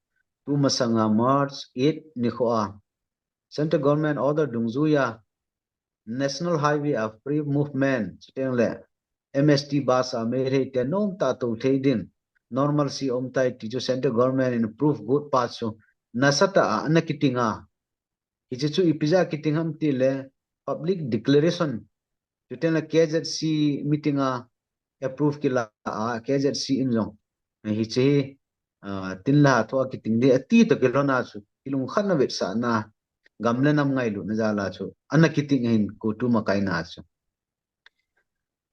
tu masanga March eight nikho a, central government order dungjuiya, National Highway a free movement, chutengle M S T bus a Meitei te nomtah a tou thei ding, normalcy aum tai ti chu central government in proof got pa chu nasatah a ana kiting a. Hiche chu ipi jeh a kiting ham tile public declaration, chutengle K Z C meeting a approve kila a, K Z C in jong hiche hi, ah, tin la thoa kiting ding ati toh kilhona chu, kilungkhatna vetsahna, gam le nam ngailutna jal a chu ana kiting ahin, CoTU makaina chu.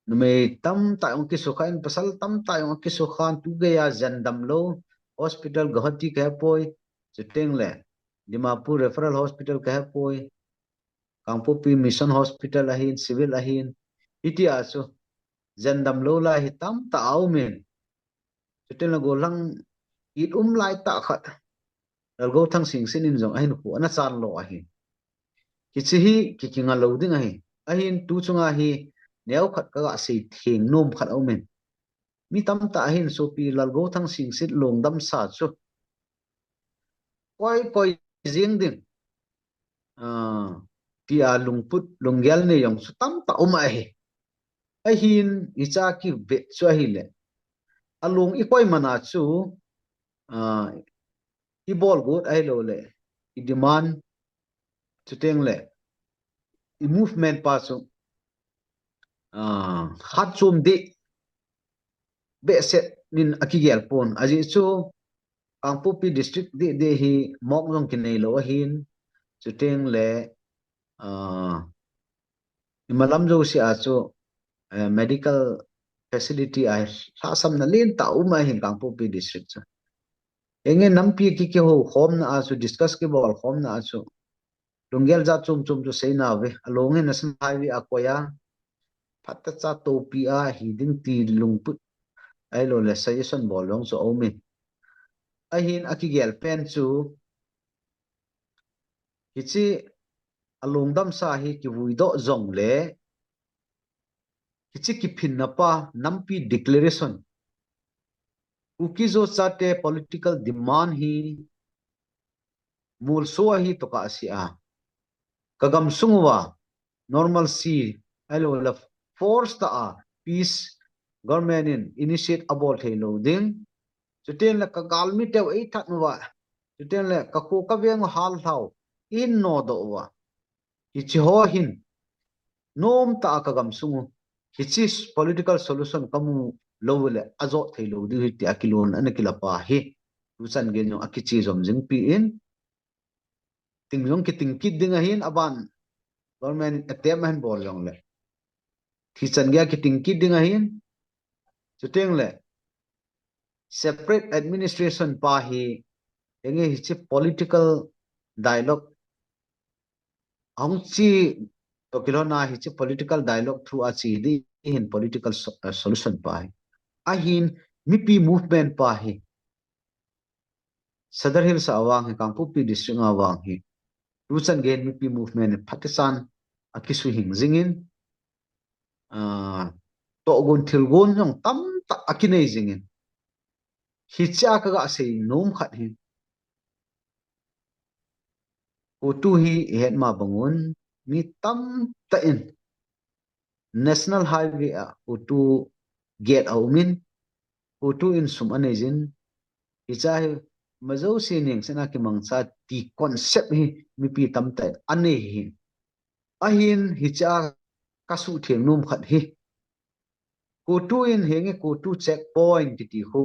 Numei tamtah jong kisukha in, pasal tamtah jong kisukha in, tu geiya jen damlou hospital Guwahati kahepoi, chutengle Dimapur Referral Hospital kahepoi, Kangpokpi Mission Hospital ahin, Civil ahin, hitia chu jen damlou lai hi tamtah aumin. Chutengle golhang it um lai tah khat, Lalgouthang Singsit in jong ahinkho ana chanlo ahi. Hiche hi ki, kinga lou ding ahi. Ahin tu chunga hi neokhat kaga sei theng nom khat aumin. Mi tamtah ahin sopi Lalgouthang Singsit lungdamsa chu koi, koi jing ding, ah, tia lungput, lunggel nei jong chu tamtah um ahi. Ahin hichea kivet chu ahile, alung ikoi mana chu, ah, ibol got ahiloule i demand, chutengle i movement pa chu, ah, hatchom deh behseh in akigel pon. Ajeh chu Kangpokpi district deh deh hi mok jong kineilou ahin, chutengle, ah, imalam jousea chu, eh, medical facility a lhahsamna lentah um ahin Kangpokpi district chu. Henge nampi ki, kihoukhomna a chu, discuss kibolkhomna a chu, lunggel jat chom chom chu seinauve. Alung hi National Highway a koi a, phatechan topi a hi ding ti lungput ahilou le suggestion bol jong chu aumin. Ahin akigel pen chu hiche alungdamsa hi kivui doh jongle hiche kiphinna pa nampi declaration Kuki-Zo chate political demand hi molso ahi toh kasei a. Ka gamsung uva normalcy ahilou le force tah a peace government in initiate abol thei lou ding. Chuteng le ka galmi teu eithat uva. Chuteng le ka kho ka veng hal lhau in nodoh uva. Hiche ho hin nomtah a ka gamsung u hiche political solution kamu lou le ajot thei lou ding ahi tia kilon ana kila pa hi tuchan gei jong akiche jom jing pi in, ting jong kiting kit ding ahin aban government attempt ahin bol jongle thichan gei a kiting kit ding ahin. Chuteng le separate administration pa hi henge hiche political dialogue ahung che toh kilhon a hiche political dialogue through a che ding hin political so- uh, solution pa hi. Ahin mipi movement pa hi Sadar Hills a vang hi, Kangpokpi district a vang hi tuchan gei mipi movement hi phatechan akisuhing jingin, ah, tohgon thilgon jong tamtah akinei jingin. Hiche a kaga sei nom khat hi COTU hi ihet ma bangun mi tamtah in National Highway a COTU gate aumin, COTU in sum anei jin. Hiche hi majouse neng sena kimangcha ti concept hi mipi tamtah in anei hi. Ahin hiche a kasuhtheng nom khat hi COTU in henge COTU checkpoint kiti khu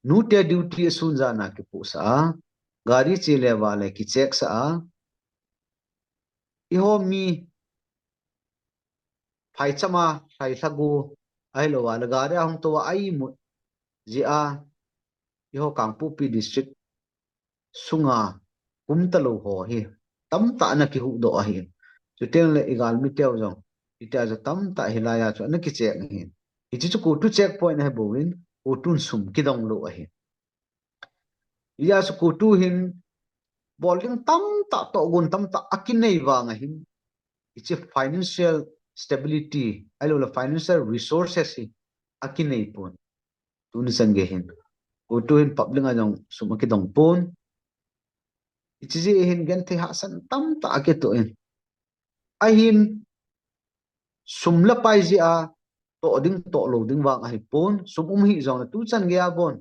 nute duty asun jan a kipohsah a, gari che le vale kicheck sah a, eiho mi phaicham a lhailhagu ahilou a le gari a hung tou a aimut jeh a eiho Kangpokpi district sunga kum talou ho hi tamtah ana kihuhdoh ahin. Chuteng le igalmi teu jong hitia chu tamtah hilai a chu ana kicheck ahin. Hiche chu COTU checkpoint ahi bouvin COTU in sum kidong lou ahin. Hijeh a chu COTU hin bol ding tamtah tohgon tamtah akinei vang ahin hiche financial stability ahilou le financial resources hi akinei pon. Tuni chan gei hin COTU hin public a jong sum akidong pon. Hiche jeh hin genthei hahsat tamtah akitoh in. Ahin sum le pai jeh a toh ding toh lou ding vang ahipon, sum um hih jongle tuchan gei a bon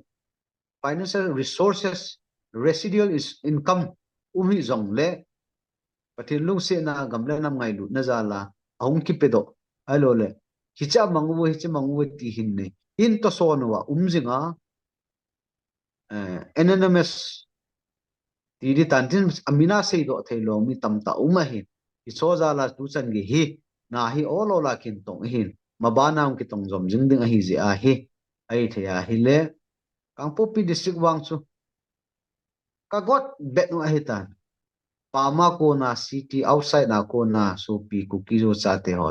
financial resources, residual is income um hih jongle Pathen lungsetna gam le nam ngailutna jal a ahung kipedoh ahilou le hiche a mang uve, hiche mang uve ti hin nei hin tohson uva um jinga, eh, anonymous ti ding tan tin amin a seidoh theilou mi tamtah um ahin. Hiche jal a tuchan gei hi na hi ol ol a kintong ahin. Maban a hung kitong jom jing ding ahi jeh ahi. Ahithei ahile Kangpokpi district vang chu kagot bet u ahitan. Pam a kona city outside a kona sopi Kuki-Zo chate ho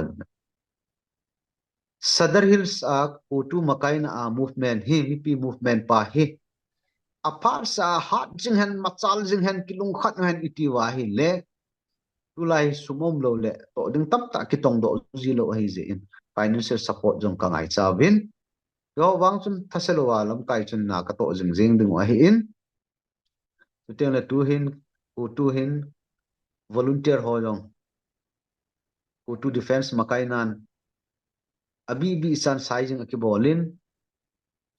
Sadar Hills a COTU makaina a movement hi, mipi movement pa hi aphatsah a hat jing hen, machal jing hen, kilungkhat u hen iti uva ahile tulai sum umlou le toh ding tamtah kitongdoh ji lou ahi jeh in financial support jong kangaicha uvin. Hiho vang chun thase louva lamkai chun na katoh jing jing ding u ahin. Chuteng le tuhin, COTU hin volunteer ho jong COTU defense makaina a abih bih chan saijing akibol in,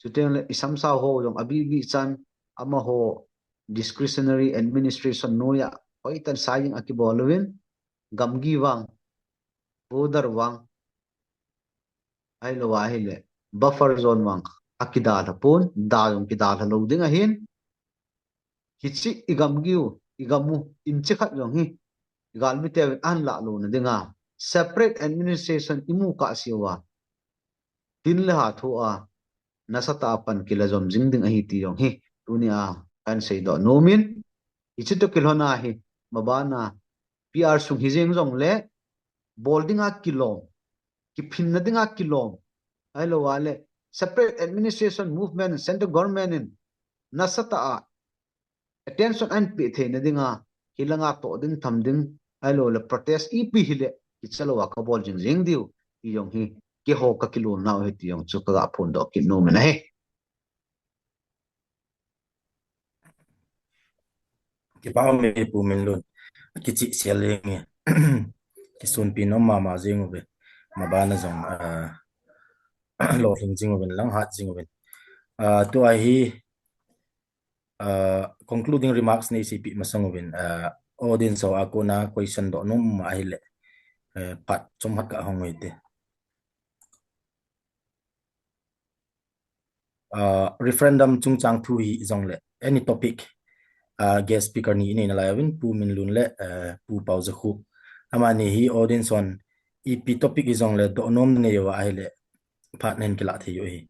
chuteng le isamsau ho jong abih bih chan amaho discretionary administration noiya hoitah in saijing akibol uvin, gamgi vang, border vang, ahilou ahile buffer zone vang akidalha pon, da jong kidalha lou ding ahin. Hiche igamgi u, igam u, inch khat jong hi igalmi teuvin ahin lah louna dinga separate administration imu kahseuva tin le ha thoa nasatah a pan kila jom jing ding ahi ti jong hi tunia kahin seidoh nomin, hiche toh kilhona hi maban a PR sung hijeng jongle bol dinga kilom kiphinna dinga kilom, ahilou le separate administration movement, central government in nasatah a attention ahin pe theina dinga, hilanga toh ding tham ding, ahilou le protest ipi hile kicha louva kabol jing jing diu, ti jong hi keiho kakilolnau ahi ti jong chu kaga phondoh kit nom in ahi. Kipa um e Pu Minlun. Kichih sel jeng e. Kisunpi nom mama jeng uve. Mabana jong, ah, lolhing jing uvin, langhat jing uvin. Ah, tua hi, ah, concluding remarks nei seipeh masang uvin. Ah, audience ho a kona question doh nom ahile, eh, phat chomkhat kahong u hite. Ah, referendum chungchang thu hijongle any topic, ah, guest speaker ni inei nalai uvin, Pu Minlun le, eh, Pu Paojakhup. Amani hi audience hon ipi topic hijongle doh nom nei uva ahile phat nahin kilah thei u ahi.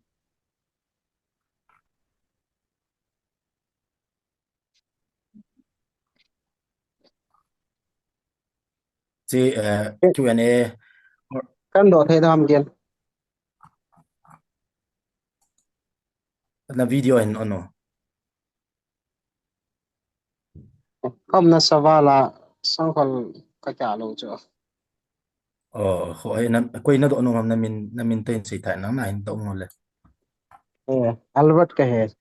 Hiche, eh, Q and A. Kahin doh thei dem ken? Na video hin on o. Kaumna sa vala sangkhol kakiah lou chu. Oh, ho, eh, na, koi nadoh nom ham, namin, namin toh hin seithei in lang, nahin doh nom le. Eh, Albert kahi.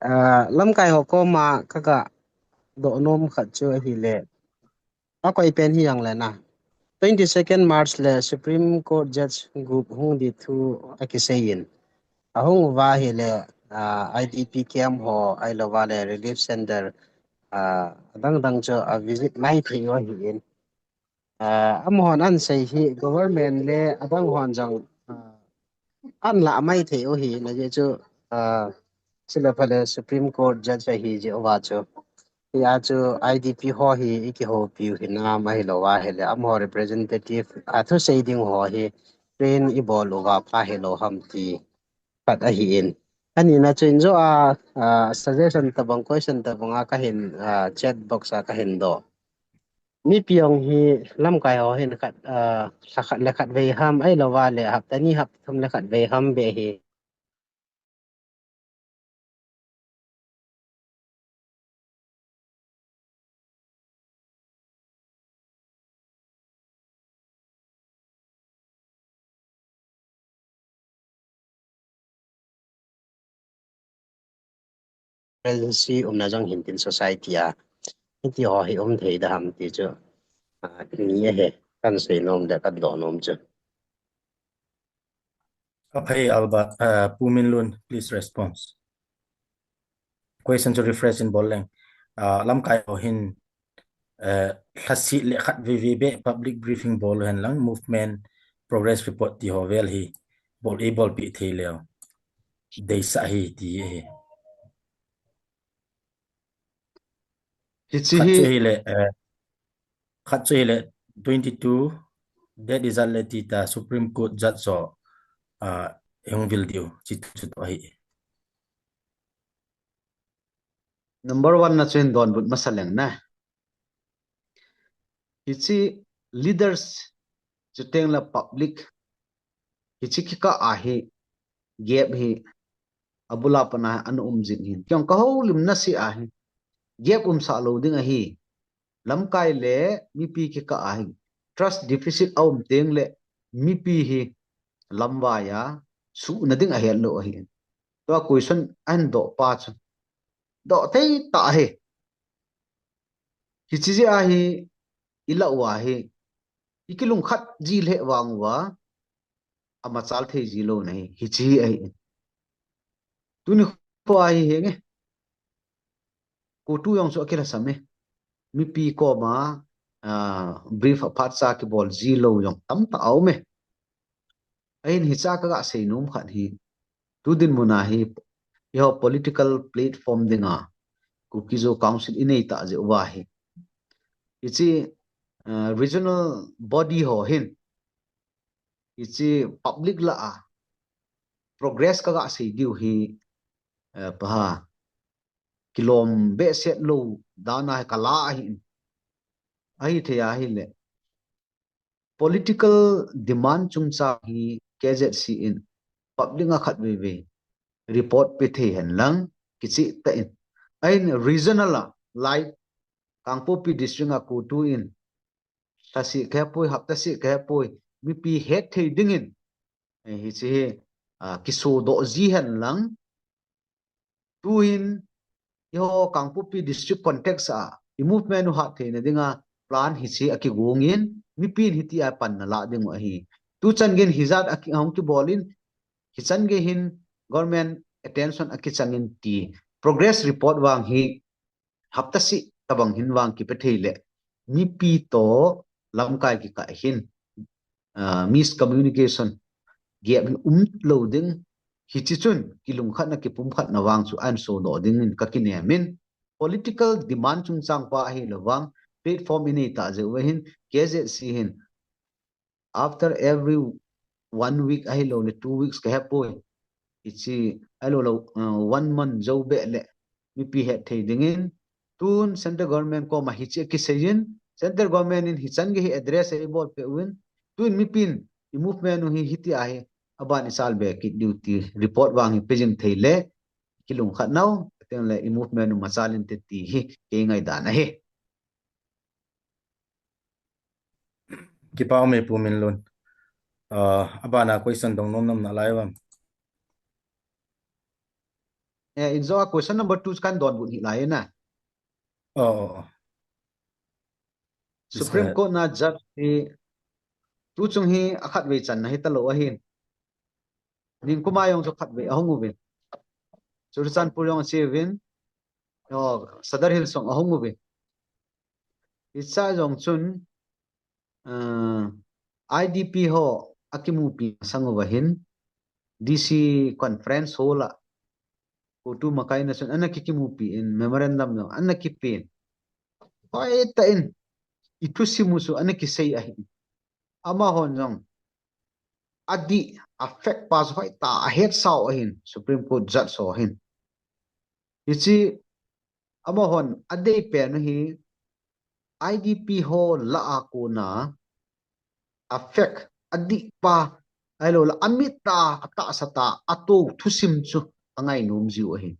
Ah, lamkai ho koma kaga doh nom khat chu ahile, akoi pen hijongle na, twenty second March le Supreme Court Judge gup hung ding thu akisei in, ahung uva ahile, ah, I D P camp ho ahilouva le relief center, ah, adang dang chu avisit mai thei u ahin. Ah, amahon ahin sei hi government le adang hon jong, ah, ahin lah mai thei u ahi, ajeh chu, ah, chule phat le Supreme Court Judge ahi jeh uva chu. Hia chu I D P ho hi ikihoupi u hinam ahilouva ahile amaho representative, ah, thusei ding ho hi train ibol uva pha hilou ham ti khat ahin. Anina chu injo a, ah, suggestion tabang, question tabang a kahin, ah, chat box a kahin doh. Mipi jong hi lamkai ho hin khat, ah, lha khat le khat vei ham, ahilouva le hapta ni hapta thum le khat vei ham beh hi. Emergency umna jong hin tin society a, hiti ho hi um thei da ham ti chu, ah, ni ahi, kahin sei nom le kadoh nom chu. Aphai Albert, uh, Pu Minlun, please response. Question chu rephrase in bol leng. Uh, lamkai ho hin, uh, lhasit le khat vei vei beh public briefing bol hen lang, movement progress report ti ho vel hi bol, ibolpeh thei leu deisah hi ti ahi. Hiche khat hi chu hile, eh, khat chu hile twenty two, date ijat le ti ta Supreme Court Judge ho, ah, hung vil diu, hiche chu toh ahi. Number one na chu hin donbut masa leng na. Hiche leaders chuteng le public, hiche kikah a hi gap hi abul a pat a ana um jing hin. Kei jong kahoulimna seh a hi gap umsah lou ding ahi. Lamkai le mipi kikah a hi trust deficit aum teng le mipi hi lamvai a suhna ding ahet lou ahi. Tua question ahin doh pa chu doh thei tah ahi. Hiche jeh a hi ilah uva hi ikilungkhat ji lheh vang uva amachal thei ji lou na hi, hiche hi ahi. Tuni kho a hi henge. CoTU jong chu akilhasam e. Mipi koma, ah, brief aphatcha kibol ji lou jong tamtah aum e. Ahin hiche a kaga sei nom khat hi, tu dinmun a hi, eiho political platform dinga Kuki-Zo Council inei tah jeh uva hi, hiche, ah, regional body ho hin, hiche public lah a progress kaga sei diu hi, eh, paha, kilom behseh lou dan a hi kala ahi. Ahithei ahile political demand chungchang hi K Z C in public a khat vei vei report pe thei hen lang kicheh tah in. Ahin regional a lai Kangpokpi district a CoTU in lha seh kahepoi, hapta seh kahepoi, mipi het thei dingin, eh, hiche hi, ah, kisodoh ji hen lang, tuhin, eiho Kangpokpi district context a, i movement u hat theina dinga plan hiche a kigong in, mipin hitia panna la ding u ahi. Tuchan geiyin hijat a ki, ahung kibol in, hichan gei hin government attention a kichang in ti. Progress report vang hi, hapta seh tabang hin vang kipe thei le, mipi toh lamkai kikah hin, ah, miscommunication gap hi um lou ding, hiche chun kilungkhatna kipumkhatna vang chu ahin sodoh dingin ka kinem in, political demand chungchang pa ahilou vang, platform i nei tah jeh u hin, K Z C hin, after every one week ahilou le two weeks kahepoi, hiche ahilou le, uh, one month jou beh le mipi het thei dingin, tun central government koma hiche kisei in, central government in hichan gei hi address a eibol peh uvin, tun mipin i movement u hi hitia hi aban i chalbe kit diu ti report vang hi pe jing thei le, kilungkhat nau, teng le i movement u machal inte ti hi kei ngaidan ahi. Kipa um e Pu Minlun. Ah, abana question dong nom nam nalai uvem? Eh, in jo a question number two kan donbut hih lai na. Oh, oh, oh. Supreme Court na judge hi tuchung hi akhatvei channa hitalou ahin. Nikum a jong chu khatvei ahung uvin. Churachandpur jong ache uvin. Oh, Sadar Hills jong ahung uvin. Hiche jong chun, ah, I D P ho akimupi masang uva hin, D C conference hall a, CoTU makaina chun ana kikimupi in memorandum jong ana kipen. Hoitah in, i thusim u chu ana kisei ahin. Amahon jong, adih, a fact pa chu hoitah a ahetsau ahin, Supreme Court judge ho hin. Hiche, amahon adei pen u hi, I D P ho lah a kona, a fact, adih pa, ahilou le, amit tah, atahsa tah, atou thusim chu, angainom jiu ahi.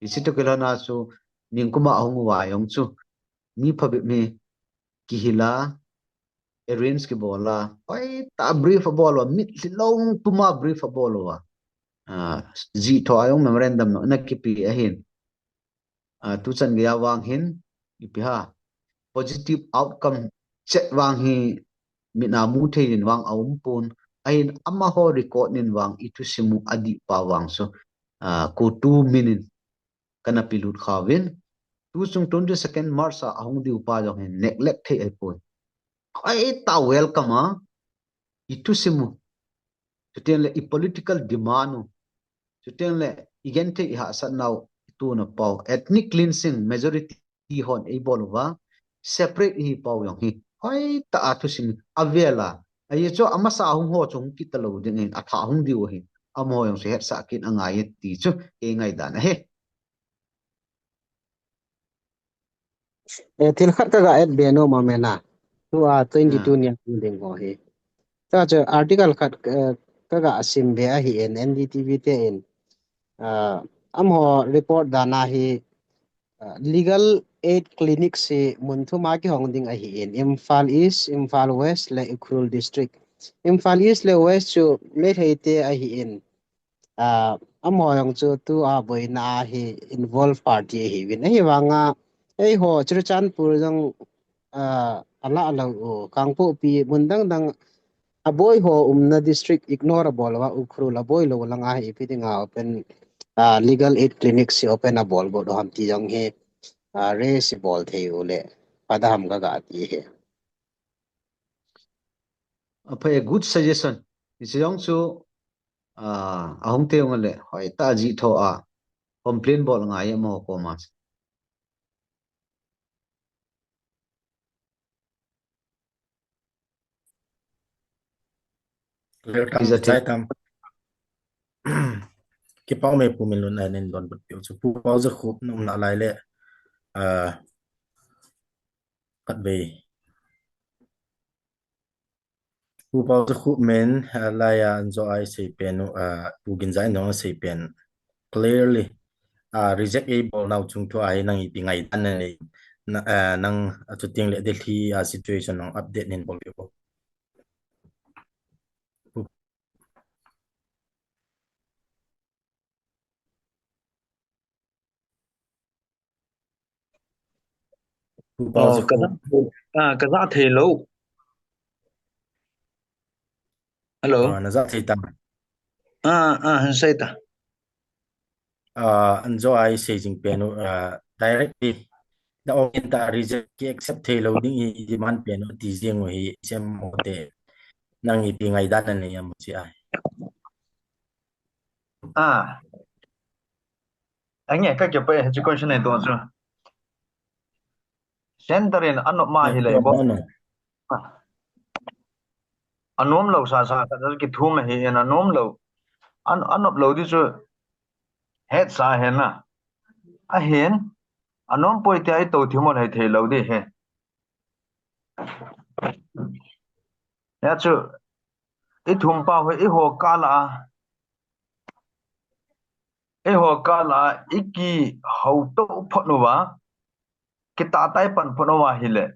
Hiche toh kilhona chu, nikum a ahung uva jong chu, mi phabep mi kihil a, arrange kibol a, hoitah a brief abol uva, mitlhi lou puma brief abol uva. Ah, jih thoh a jong memorandum jong ana kipe ahin. Ah, tuchan geiya vang hin, ipi ham, positive outcome chet vang hi mit a mu thei in vang aum pon, ahin amaho record in vang i thusim u adih pa vang chu, ah, CoTU min in kana pelut kha uvin. Tuchung twenty second March a ahung diu pa jong hin neglect thei ahipoi. Hoitah a welcome a, i thusim u. Chuteng le i political demand u. Chuteng le i genthei i hahsatna u i tuna pau. Ethnic cleansing majority hon eibol uva. Separate ihi pau jong hi. Hoitah a thusim avel a. Ajeh chu amasa hung ho chu hung kit talou ding in athah hung diu ahi. Amaho jong chu hetsah kit angai e ti chu kei ngaidan ahi. Eh, thil khat kaga add be nom a mena. Tua twenty two nia ding ho hi. Tua chu article khat, eh, kaga sim be ahi in N D T V te in. Ah, amaho report dan a hi, ah, legal aid clinic hi mun thum a kihong ding ahi in Imphal East, Imphal West le Ukhrul District. Imphal East le West chu Meitei te ahi in. Ah, amaho jong chu tua boina a hi involve party ahiuvin. Ahivanga, eiho Churachandpur jong, ah, alah lou u, Kangpokpi mun dang dang aboi ho umna district ignore abol uva, Ukhrul aboi lou lang a hi ipi dinga open, ah, legal aid clinic hi open abol bol u ham ti jong hi, ah, raise ibol thei u le, pha da ham kaga ti hi. Aphai, good suggestion. Hiche jong chu, ah, ahung teng le, hoitah a jih thoh a, complain bol ngai e amaho koma. Lel tam, Is a chai tam. Kipa um e Pu Minlun a nin donbut peh u chu. Pu Paojakhup na um nalai le, ah, khatvei. Pu Paojakhup in, ah, laiya anjo a isei pen u, ah, Pu Ginjai in jong asei pen clearly, ah, reject eibol nau chungthua hi nang ipi ngaidan nanei, na, ah, nang, ah, chuteng le Delhi a situation nang update nin bol u. Pu Paojakhup. Ah, ka ja thei lou. Hello. Ah, na ja thei ta. Ah, ah, hin sei ta. Ah, anjo a isei jing pen u, ah, directly da ong in ta reject ki accept thei lou ding i demand pen u ti jing u hi sem mo te. Nang ipi ngaidan nanei am chi ai. Ah. Ange ka ke pa he question nei to chu. Center in anop ma hi le bo. Anom lou sa sa ka kithum hi in anom lou. An, anop lou di chu het sa hen na. Ahin anom poi ti ai to thim mo hai thei lou di he. Ya chu, i thum pa hu i ho kala, i ho kala, i ki ho to phot nu va, ki ta tai pan phot nu va hi le.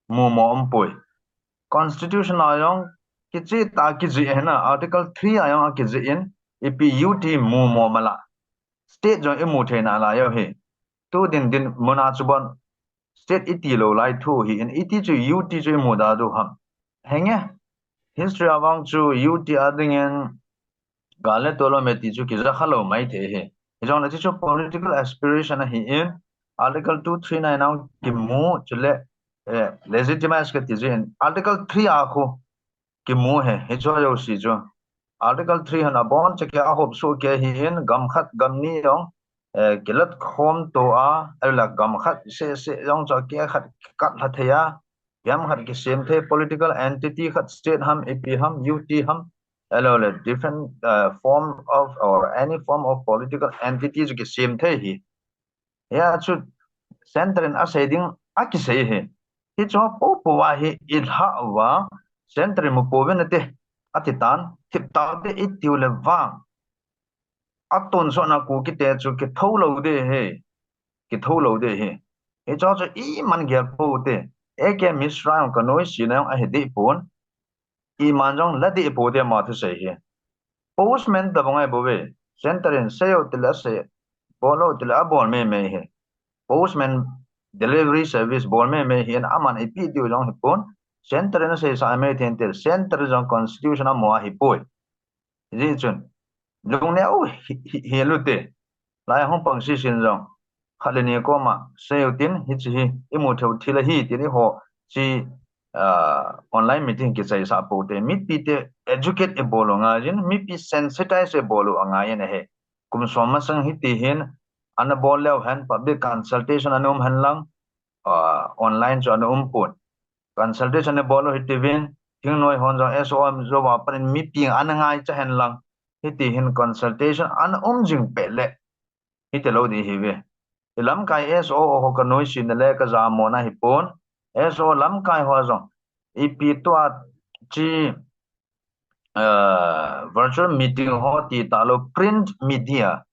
Mu mo um poi. Constitution a jong, ki chi ta ki ji he na, Article three a jong a ki ji in, i pi U T mu mo mala. State jong i mu thei na la yo hi. Tu din din muna chu bon. State iti lou lai thu hi in iti chu U T chu imu da du ham. Henge. History a vang chu U T a ding in gal le tolom e ti chu kija kha lou mai thei hi. Hijong le ti chu political aspiration ahi in Article two three nine a kimu chu le, eh, legitimize ka ti chu in Article three a khu kimu he, hichu jouse chu. Article three hin abon cheh a hop suh kei hi in gam khat gam ni jong, eh, kilat khom to a, ahilou le gam khat seh seh jong chu kei khat kat lha thei a, gam khat kisem thei political entity khat state ham, A P ham, U T ham, ahilou le different, eh, form of or any form of political entity chu kisem thei hi. Hia chu center in asei ding a kisei hi. Hichu popo a hi i lha uva center in mu pouvin ati, ati tan, thip tau te i tiu le vang. A tonsot na Kuki te chu kitho lou de hi. Kitho lou de hi. Hichu chu iman gel pou te. A K Mishra jong ka noise na jong ahi deh pon. Iman jong la deh pou te ama thusei hi. Postman tabang ai bouve. Center in sei o ti le sei, bol o ti le abol mei mei hi. Postman delivery service bol mei mei hi in aman ipi tiu jong hi pon. Center in sei sa mei thei in ti center jong constitution a mu ahi poi. Hijeh chun lungneo hi, hi, hi lou te. Lai hung pang sisin jong. Khat le ni koma sei u tin, hichi hi, i mu thei u thil ahi, tin i ho, chi, ah, online meeting kichai sa pou te. Mipi te educate i bol u ngai in, mipi sensitize i bol u angai in ahi. Kum som masang hiti hin, ana bol leu hen, public consultation ana um hen lang, ah, online chu ana um pon. Consultation i bol u hiti vin, thingnoi hon jong S O M jo va panin mipi ana ngaicha hen lang, hiti hin consultation ana um jing peh le, hiti lou di hi ve. I lamkai S O ho ka noise na le ka jamo na hi pon. S O lamkai ho jong. Ipi tua chi, eh, virtual meeting ho ti ta lou print media.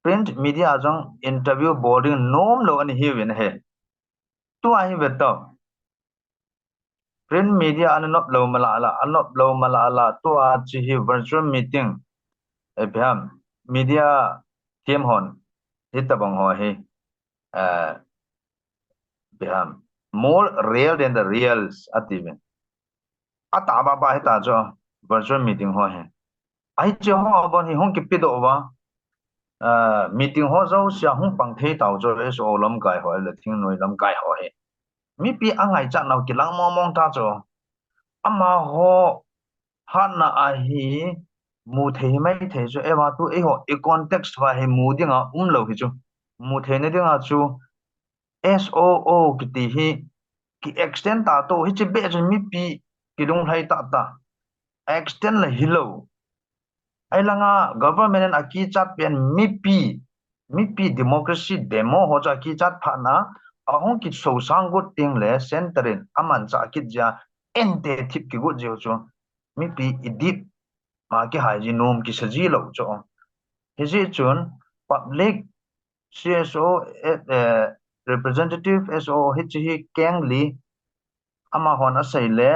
Print media jong interview bol ding nom lou ana hi uvin he. Tua hi ve tau. Print media ana nop lou mala la, ana nop lou mala la, tua chi hi virtual meeting. Ipi ham, media team hon, hitabang ho hi, eh, ipi ham, more real than the reals, ati ve. Atah baba hita chu, virtual meeting ho hi. Ahi chu ho abon hi hung kipe doh uva. Ah, meeting ho jouse a hung pang thei tau chu S O lamkai ho le thingnoi lamkai ho hi. Mipi angaichat nau kilang mong mong ta chu. Amaho hatna a hi mu thei mai thei chu eva tu eiho i context va hi mu dinga um lou hi chu. Mu theina dinga chu S O O kiti hi ki extend ta to hichi beh chun mipi kilunglhai ta ta. Extend la hilou. Ahi langa government in akichat pen mipi, mipi democracy demo ho chu akichat phat na, ahung kisosang got teng le center in amanchah kit jia ente thip kigot jiu chu mipi idip ma kihai ji nom kisa ji lou chu. Hijeh chun public C S O, eh, eh, representative S O hiche hi keng li amahon asei le,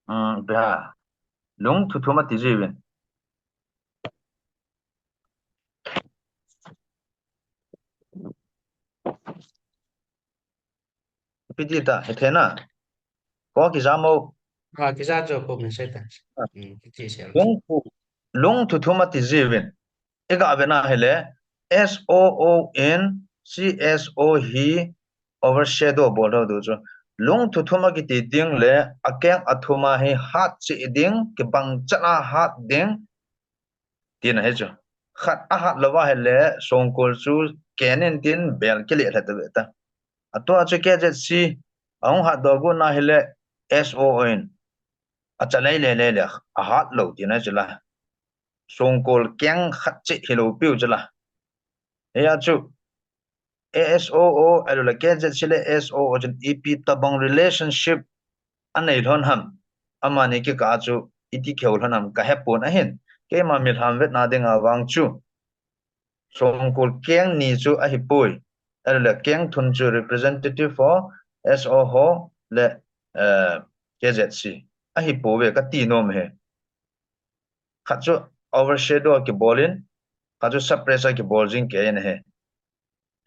um, ipi ham, lungthu thum ati jiuvin. Ipi ti ta, hethei na. Ko kija mo. Ha, kija chu ko min sei ta. Ah. Hmm, kiti sei. Lungthu, lungthu thum ati jiuvin. Iga vena hile, S O O in C S O hi overshadow bol thou diu chu. Lungthu thum akiti ding le, akeng athum a hi hat cheh ding, kibang chan a hat ding, tina hi chu. Khat ahat louva hile, Songkul chu ken in tin bel kile lha ta ve ta. Atua chu K Z C, ahung hat doh got na hile, S O O in. Acha lei le le le, ahat lou tina chu la. Songkul keng khat cheh hilou piu chu la. Hia chu, A S O O, ahilou le K Z C le S O O chun ipi tabang relationship anei lhon ham. Amani kikah a chu iti kheu lhon ham kahepon ahin. Keima milham vetna dinga vang chu. Songkul keng ni chu ahipoi. Ahilou le keng thum chu representative ho, S O ho le, eh, K Z C. Ahipouve kati nom e. Khat chu overshadow kibol in, khat chu suppress a kibol jing kei in ahi.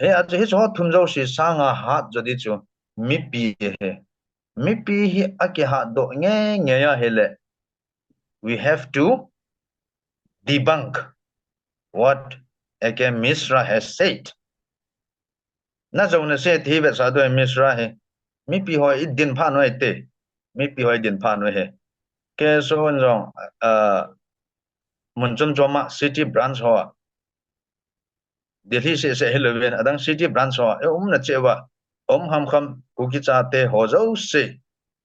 Hia chu hiche ho thum jouse sanga hat jo di chu mipi ahi. Mipi hi akihat doh ngei ngei ahile, we have to debunk what A K Mishra has said. Najou nase ti vetsah diu Mishra hi. Mipi ho idin phat u hite. Mipi ho idin phat u hi. K S O in jong, ah, mun chom chom a city branch ho a, Delhi seh seh hilouvin, adang city branch ho a, e umna cheh uva, um kham kham, Kuki chate ho jouse,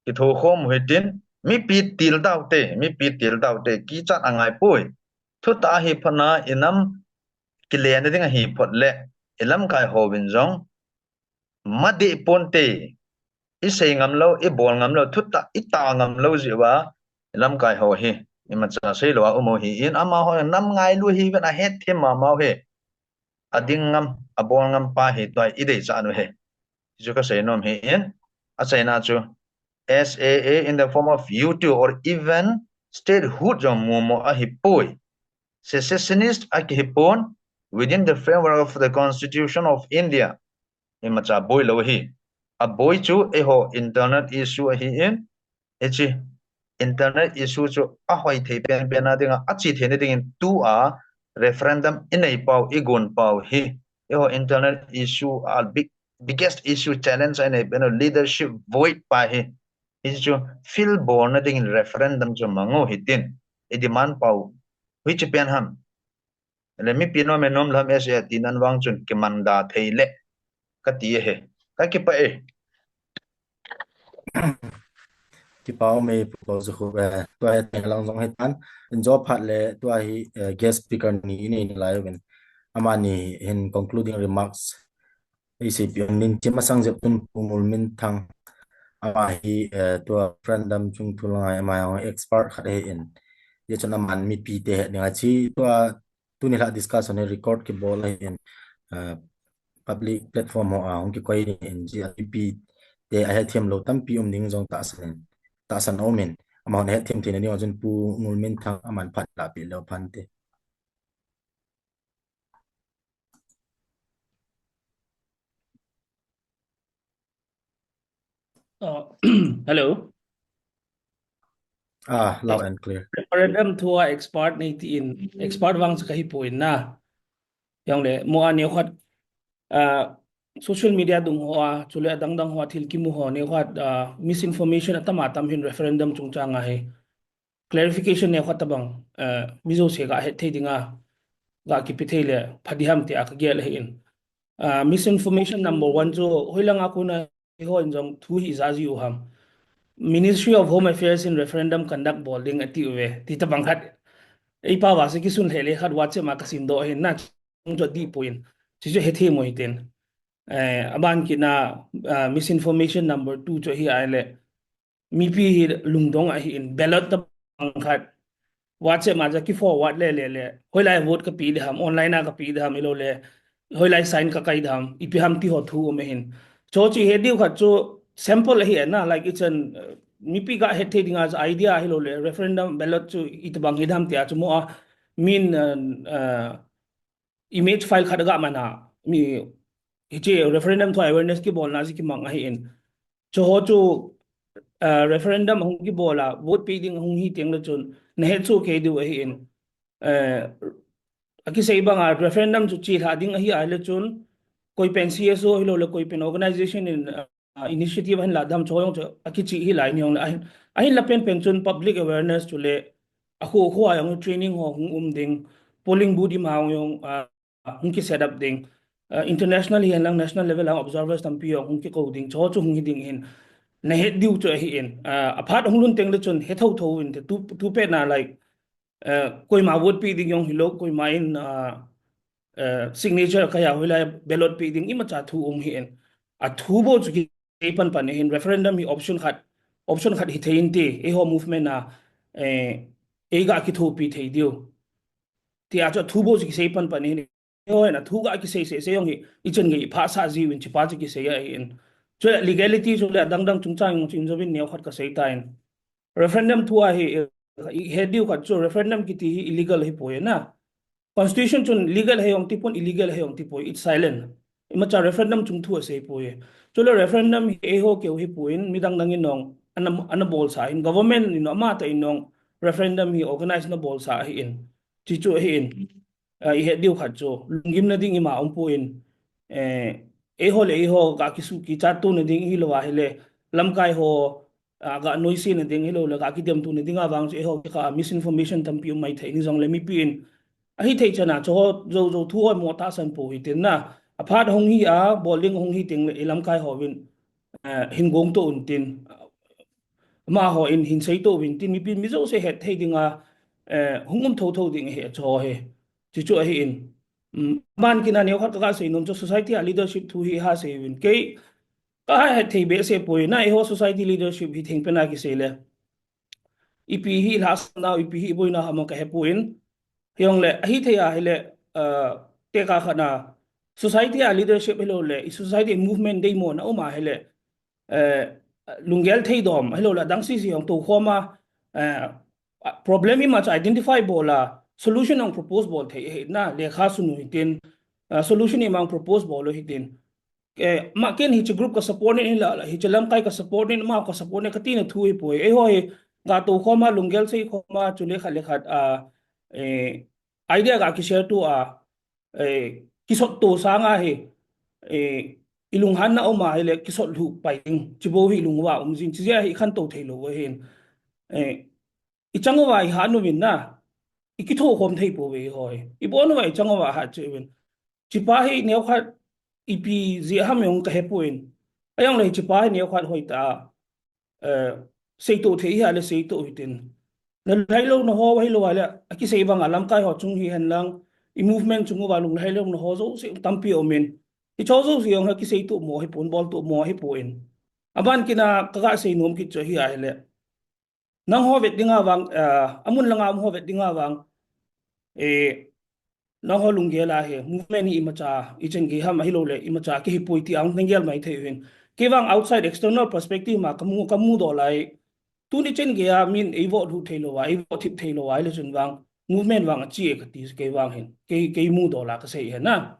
kithokhom u hitin, mipi til taute, mipi til taute, kichat angai poi. Thutah ahi phot na, inam, kile na ding ahi phot le, ilamkai hovin jong, ma deh ponte, isei ngam lou, ibol ngam lou, thutah, itah ngam lou jeh uva, ilamkai ho hi, imacha sei lou a um u ahin, amaho nam ngailu ahiuvin ahetthem mama u ahi. Ading ngam, abol ngam pa hi tua ideichat u ahi. Chu kasei nom ahin, achaina chu, S A A in the form of U T or even statehood jong mumo ahipoi. Secessionist akihipon within the framework of the Constitution of India. Imacha boi lou ahi. Aboi chu eiho internal issue ahin, hiche internal issue chu ahoi thei penpen na dinga, ache theina dingin tua referendum inei pau, igon pau hi, eiho internal issue, a big, biggest issue challenge a inei pen u leadership void pa hi. Hichu fill bolna dingin referendum chu mang u hitin, i demand pau hiche pen ham. Le mipi nom e nom lou ham S A A tina vang chun kimanda thei le kati ahi. Kakipah e. Kipa um e Pu Paojakhup, eh, tua hi teng lang jong hitan. Injo phat le tua hi, eh, guest speaker ni inei nalai uvin. Amani hin concluding remarks eiseipi un, ninchem masang jep chun Pu Ngulminthang, ama hi, eh, tua referendum chung thu langa ama jong expert khat ahin. Hijeh chun aman mipite het dinga chu tua tuni lha discussion hi record kibol ahin, eh, public platform ho a hung kikoi ding ahin, hijeh a mipite ahetthem lou tampi um ding jong tahsan in, tahsan aumin, amahon ahetthem theina dinga chun Pu Ngulminthang aman phat lahpeh leu phante. Uh, hello. Ah, loud and clear. Referendum thua expert nei tin, expert vang chu kahi poi na. Jongle, mo a neokhat, ah, social media dung hoa, chule adang dang hoa thil kimu ho, neokhat, ah, misinformation atam atam hin referendum chungchang a hi clarification neokhat tabang, eh, mi jouse ga het thei dinga, ga kipe thei le, pha diham tia kagel ahin. Ah, misinformation number one chu, hoilanga kona eiho in jong thu hi ja jiu ham. Ministry of Home Affairs in referendum conduct bol ding ati uve, ti tabang khat. Eipao va se kisun lheh le khat WhatsApp ma kasim doh ahin na, chung chu dih poi in. Chuchu hethem u hitin. Eh, aban kit na, ah, misinformation number two chu hi ahile, mipi hi lungdong ahin, ballot tabang khat WhatsApp ma ja ki forward le le le, hoilai vote ka pe ding ham, online a ka pe ding ham, hilou le hoilai sign ka kai ding ham, ipi ham ti ho thu um ahin. Chu chu ihet diu khat chu sample ahi na, like, it's an, uh, mipi ga het thei dinga idea hilou le referendum ballot chu itobang hi ding ham tia chu mo a min, uh, uh, image file khat ga mana mi hiche referendum thu awareness kibolna ji kimang ahin. Chu ho chu, uh, referendum hung kibol a vote pe ding hung hi teng le chun na het chu kei diu ahin. Uh, akisei banga referendum chu chi lha ding ahi a le chun koi pen C S O hilou le koi pen organization in, uh, initiative ahin la dam chu jong chu akichi hi lai ni jong le ahin, ahin la pen pen chun public awareness chu le a khu khu a jong training ho hung um ding, polling booth ima jong, uh, hung ki set up ding, uh, international hi lang national level a observers tampi jong hung kikou ding, chu chu hung hi ding hin na het diu chu ahin, uh, aphat hung lhun teng le chun he tho tho in te tu, tu pe na like, uh, koima vote pe ding jong hilou, koima in, uh, uh, signature ka ya hoilai ballot pe ding imacha thu um hi in. A thu bou chu kisei pan pan hin referendum hi option khat, option khat hi thei inte, eiho movement a, eh, ei ga kithopi thei diu. Tia chu thu bou chu kisei pan pan hin, eiho hin a thu ga kisei sei sei jong hi, ichan gei pha sa jiu in chi pa chu kisei ahin. Chu legality chu le dang dang chungchang jong chu in jovin neo khat ka sei ta in. Referendum thu ahi, eh, ihet diu khat chu referendum kiti hi illegal hi poi na. Constitution chun legal he jong ti pon, illegal he jong ti poi, it's silent. Imacha referendum chung thu asei poi. Chu le referendum hi eiho keu hi poi in, midang dang in jong ana, ana bol sa hin, government in jong ama ta in jong referendum hi organize na bol sa hi in. Chi chu hi in. Uh, ihet diu khat chu lunggim na ding ima um poi in. Eh, eiho le eiho ga kisu kichat tu na ding hilou a hile lamkai ho a, ga noise na ding hilou le ga kidem tu na ding a vang chu eiho kikah a misinformation tampi um mai thei ni jong le mipi in ahi thei chan a chu ho jo jo thu ho mo ta san pou hi tin na. Aphat hung hi a, bol ding hung hi teng le i lamkai ho vin, eh, hin gong to un tin. Ama ho in hin sei to vin tin mipi mi jo se het thei ding a, eh, hung um tho tho ding he chu ho he. Chi chu ahi in. Um, man kina neo khat ka, ka sei nom chu society a leadership thu hi ha sei vin. Kei ka ha het thei be se poi na, eiho society leadership hi theng pen a kisei le. Ipi hi lhasam nau, ipi hi boina ham ka he poi in. Hiong le, ahi thei a hile, uh, te ka khat na, society a leadership hilou le, i society movement dei mo na um a hile, uh, lunggel thei dom, hilou le, dang si si hong to khom a, uh, problem ima chu identify bol a, solution hong propose bol thei hi na, lekha sunu hi tin, uh, solution ima hong propose bol lo hi tin. Eh, ma ken hiche group ka support in la, hiche lamkai ka support in, ma ka support in ka tina thu hi poi. Eiho hi ga to khom a, lunggel sei khom a, chu le khat le khat a, eh, idea ga ki share to a, eh, kisot to sanga hi, eh, i lunghan na um a hile kisot lhu pai ding. Chi bou hi lungwa um jin, chi jeh a hi khantou thei lou ahin. Eh, i chang uva i ha nu vin na, i kitho khom thei pou ve hoi. I bon uva i chang uva ha chu vin. Chi pa hi neo khat ipi jeh ham jong ka he poi in. Ajong le chi pa hi neo khat hoi ta, eh, sei to thei hi a le sei to hi tin. Na hai lou na ho, hai lou a le, a kisei vang a lamkai ho chung hi hen lang, i movement chung uva lung hai lou na ho jo se tampi um in. I cho jo se jong ha kisei to mo hi pon, bol to mo hi poi in. Aban kina ka ga sei nom kit chu hi a hile. Nangho vet dinga vang, eh, amun langa um ho vet dinga vang, eh, nangho lunggel a hi, movement hi imacha, i chen gei ham ahilou le, imacha kihi poi ti ang nang gel mai thei hin. Kei vang outside external perspective ma ka mu, ka mu doh lai. Tuni chen gei a min ei vote lhu thei lou a, ei vote thip thei lou a, le chun vang, movement vang a chi e ka ti kei vang hin. Kei, kei mu doh la ka sei hin na.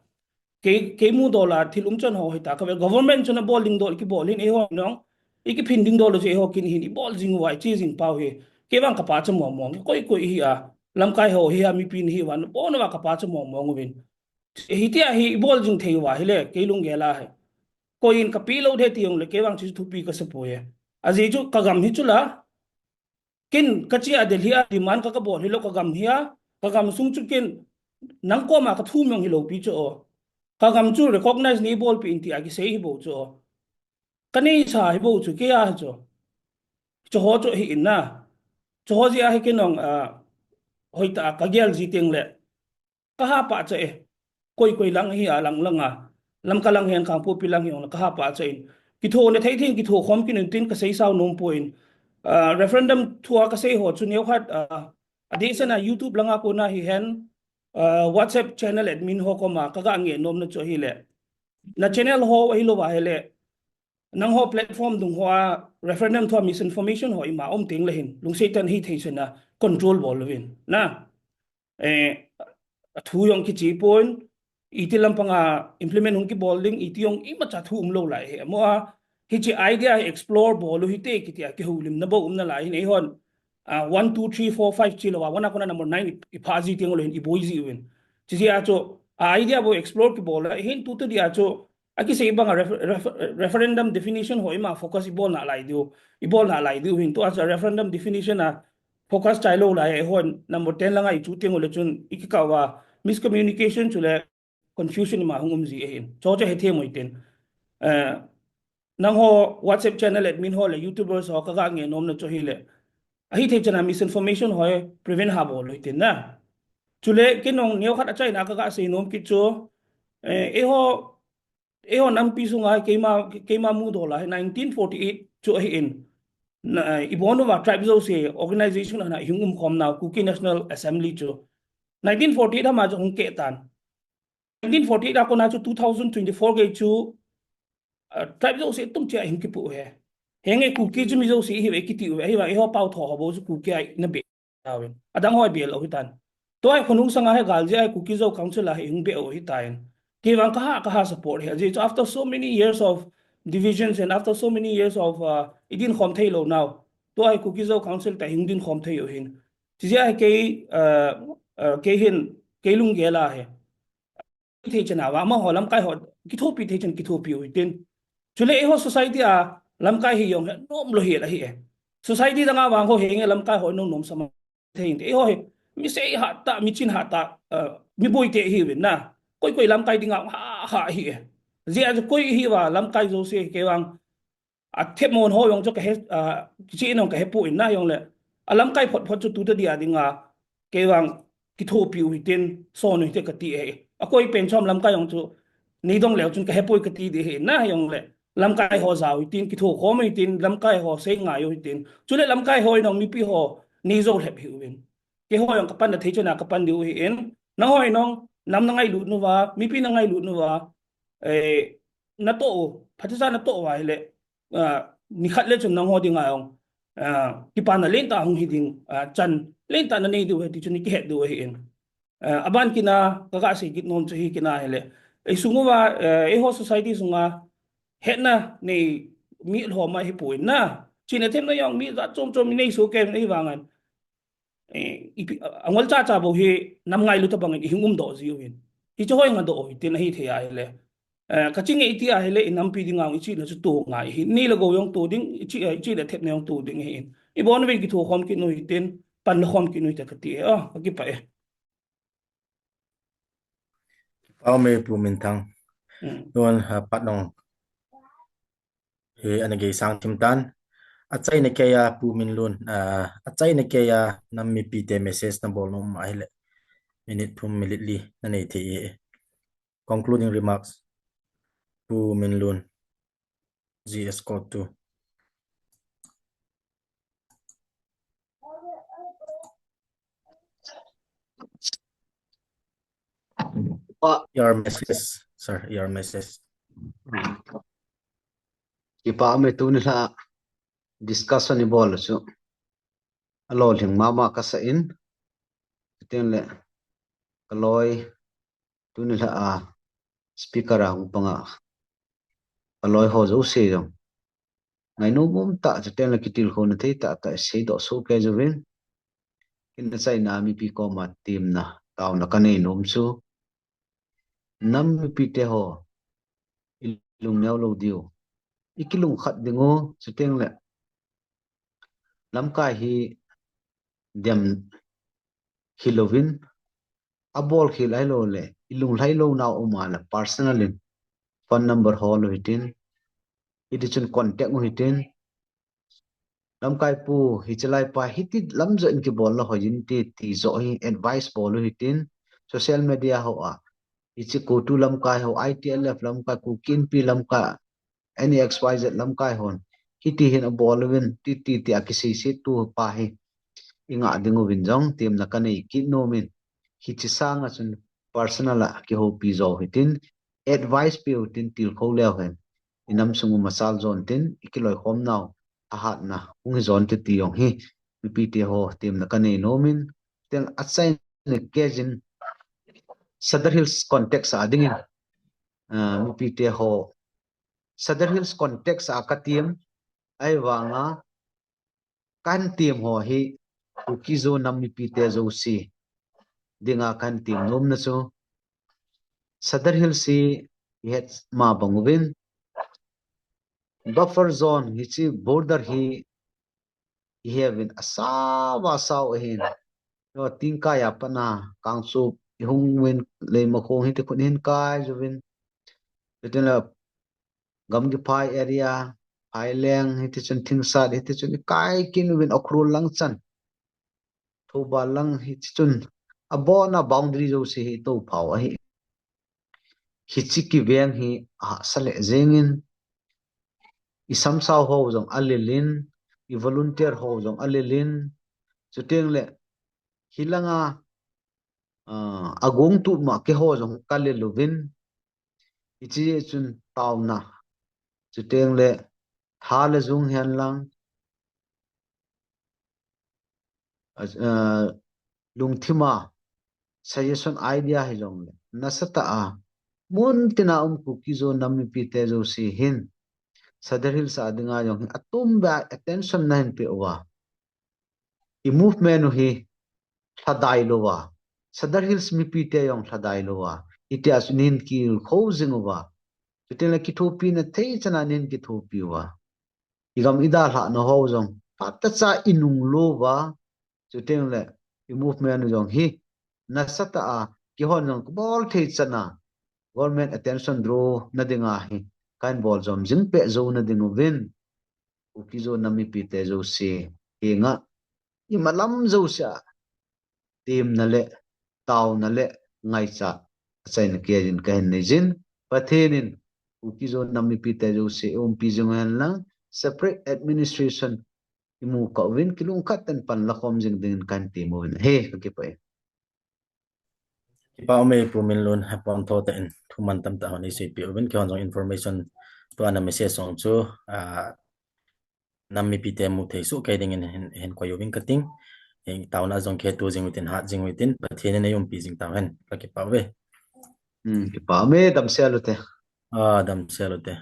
Kei, kei mu doh la thil um chan ho hi ta ka ve government chun a bol ding doh ki bol hin eiho nong. I ki phin ding doh lo chu eiho kin hin i bol jing uva i chi jing pau hi. Kei vang ka pa cha mong mong. Koi koi hi a. Lamkai ho hi a mi pin hi van. Bon uva ka pa cha mong mong uvin. Hi ti a hi i bol jing thei uva hi le kei lunggel a hi. Koi in ka pi lou de ti jong le kei vang chu thupi ka sa poi e. A ji chu ka gam hi chu la. Kin ka chi a Delhi a demand ka ka bol hi lou ka gam hi a, ka gam sung chu kin nang koma ka thum jong hi lou pi chu o. Ka gam chu recognize ni bol pi in ti a ki sei hi bou chu o. Ka nei sa hi bou chu kei a hi chu. Chu ho chu hi in na. Chu ho ji a hi kin nong a hoi ta ka gel ji teng le. Ka ha pa cha e. Koi koi lang hi a lang lang a. Lamka lang hian Kangpokpi lang hi ong ka ha pa cha in. Kitho na thei thing kitho khom kin in tin ka sei sau nom poi in. uh, referendum thua kasei ho chu neokhat, uh, adeh sena YouTube langa kona hihen, uh, WhatsApp channel admin ho koma kaga nge nomna chu ahile, na channel ho ahilouva ahile, nangho platform dung hoa referendum thua misinformation ho ima um tengle hin lungset tah in hithei sena control bol uvin na. Eh, athu jong kiche pon, iti lampanga implement hung kibol ding, iti jong imacha thu umlou lai hi. Amaho a, hiche idea hi explore bol u hite kitia kihoulimna bou umna lai hin eihon, ah, one, two, three, four, five chelouva, one a kona number nine i, iphah ji tengule hin iboi ji uvin. Chujeh a chu, a idea bou explore kibol a hin tutu dia chu, akisei banga ref-, ref-, referendum definition ho ima focus ibol nalai diu, ibol nalai diu hin tua chu referendum definition a focus chailou lai eihon number ten langa ichu tengule chun ikikah uva miscommunication chule confusion ima hung um ji ahin. Chuche hethem u hitin. Eh, nangho WhatsApp channel admin ho le YouTubers ho kaga nge nomna chu ahile, ahithei chana misinformation ho prevent ha bol u hitin na. Chule kei jong neokhat achaina kaga sei nom kit chu, eh, eiho, eiho nampi sunga keima, keima mudola hi nineteen forty-eight chu ahin. Na, eh, ibon uva tribe jouse organization ana ihung umkhom nau Kuki National Assembly chu. Nineteen forty-eight hama chu hung keh tan. Nineteen forty-eight a kona chu two thousand twenty-four gei chu, uh, tribe jouse tum chia hung kipu he. Henge Kuki chu mi jouse ihiuve kiti uve, ahivang eiho pao tho ho bou chu Kuki a ina be uvin. Adang ho be lou hitan. Tua hi khonung sanga hi gal jeh a hi Kuki Zo Council a hi hung be u hitan. Kei vang kaha, kaha support hi. Ajeh chu after so many years of divisions and after so many years of, uh, idin khom thei lou nau, tua hi Kuki Zo Council tah hung din khom thei u hin. Chujeh a hi kei, uh, uh, kei hin, kei lunggel a hi thei chana va, amaho lamkai ho kithopi thei chan kithopi u hitin. Chule eiho society a lamkai hi jong hi nom lou hi la hi e. Society danga vang ho henge lamkai ho nom nom sama thei inte. Eiho hi mi sei hatah, mi chin hatah, uh, mi boite ihiuvin na. Koi koi lamkai dinga ha, ha hi e. Jeh a chu koi ihiuva lamkai jouse kei vang athep mon ho jong chu kahe, ah, kichi in jong kahepoi na jongle, alamkai phot phot chu tuta dia dinga, kei vang kithopi u hitin, son u hite kati e. Akoi pen chom lamkai jong chu, nei dong leu chun kahepoi kati di hi na jongle, lamkai ho jao hitin, kithokhom u hitin, lamkai ho sei ngai u hitin. Chule lamkai ho in jong mipi ho nei jou lhep hiuvin. Keiho jong kapanna thei chana kapan diu hin. Nangho in jong, nam nangailut uva, mipi nangailut uva, eh, natoh u, phatecha natoh uva ahile, ah, nikhat le chun nangho dinga jong, ah, kipana lentah hung hi ding, ah, chan lentah nanei diu ahi ti chu nei kihet diu ahin. Ah, aban kit a, kaga sei kit nom chu hi kit a ahile, eisung uva, eh, eiho society sunga hetna nei mi lhom ahipoi na. Chihna themna jong mi jat chom chom inei soh kei in ahivangin, eh, ipi, a, angol chacha bou hi nam ngailu tabang in ihung umdoh jiuvin. Hiche ho ngadoh u hitin ahithei ahile, eh, kaching e iti ahile, inampi dinga ichihna chu to ngai hi. Nei le gou jong to ding, ichi, eh, ichih le thepna jong to ding ahin. Ibon uvin kithokhom kit u hitin, panlakhom kit u hite kati e. Oh, kakipah e. Kipah e Pu Minthang. Hmm. Tun, ah, Patnong hi ana gei sang thim tan. Achaina keiya Pu Minlun, ah, achaina keiya nam mipite message nabol nom ahile, minute thum minute li nanei thei e. Concluding remarks, Pu Minlun, G S Code two. Pa. Your message, sir, your message. Kipah e, tuni la discussion ibol chu alolhing mama kasa in, chuteng le kaloi, tuni la a speaker a hung panga kaloi ho jouse jong ngainom um tah, chuteng le kitilkhouna thei tah tah iseidoh soh kei uvin. Kin achaina mipi koma temna, taona kanei nom chu, nam mipite ho, ilungneo lou diu, ikilungkhat diu, chuteng le lamkai hi dem hilouvin, abol khel ahilou le, ilunglhai louna um a le personal in phone number hol u hitin, hiti chun contact u hitin, lamkai pu, hiche lai pa, hiti lam joh in kibolna hoi inte ti joh hi advice bol u hitin, social media ho a, hiche CoTU lamkai ho, I T L F lamkai, Kuki Inpi lamkai, any X Y Z lamkai hon hiti hin abol uvin, titi tia kiseiset tu pa hi i ngah ding uvin jong temna kanei kit nom in, hiche sanga chun personal a kihoupi jou hitin, advice pe utin tilkhou leu hen, i nam sung u machal jon tin, i kiloikhom nau ahatna hung hi jon te ti jong hi mipite ho temna kanei nom in, teng achaina kei jin Sadar Hills context a dingin, ah, mipite ho Sadar Hills context a katiem, ahivanga kahin tiem ho hi Kuki-Zo nam mipite jouse dinga kahin tiem nomna chu Sadar Hills hi ihet ma bang uvin, buffer zone hiche border hi ihet uvin asao asao ahin. Yo, Tingkai a pat a Kangchup ihung uvin, Leimakhong hiti khun ihin kai jouvin. Chutin le Gamgiphai area, Phaileng hiti chun, Thingsat hiti chun ikai kit uvin, Ukhrul lang chan, Thoubal lang hiti chun, abon a boundary jouse hi itoupha u ahi. Hiche kiveng hi ahahsa lheh jengin, i samsao ho jong alil in, i volunteer ho jong alil in, chuteng le hilanga, ah, agong tup ma keiho jong kalil uvin, hiche chun taona, chuteng le tha le jung hihen lang, ah, lungthima suggestion idea hijongle, nasatah a mun tina um Kuki-Zo nam mipite jouse hin Sadar Hills a dinga jong hi atum beh a attention nahin peh uva, i movement u hi lhadai louva, Sadar Hills mipite jong lhadai louva, hitia chu nahin kilkhou jing uva, chuteng le kithopina thei chan a nahin kithopi uva, i gam i dalhahna ho jong phatechan i nung louva, chuteng le i movement u jong hi nasatah a keihon jong kabol thei chan a government attention draw na dinga hi kahin bol jom jing peh jou na ding uvin, Kuki-Zo nam mipite jouse henga imalam jouse a temna le taona le ngaichat achaina kei jin kahin nei jin, Pathen in Kuki-Zo nam mipite jouse umpi jing hen lang, separate administration imu kah uvin, kilungkhat tah in pan lakhom jing dingin kahin tiem uvin ahi. Kakipah e. Kipah ume Pu Minlun, apontho tah in thu mantam tah hon eiseipeh uvin, keihon jong information tua na message jong chu, ah, nam mipite mu thei soh kei dingin hin, hin koi uvin kating. Hin taona jong kei tu jing utin, hat jing utin, Pathen in eiumpi jing tauhen. Kakipah uve. Hmm, kipah ume, damsel ute. Ah, damsel ute.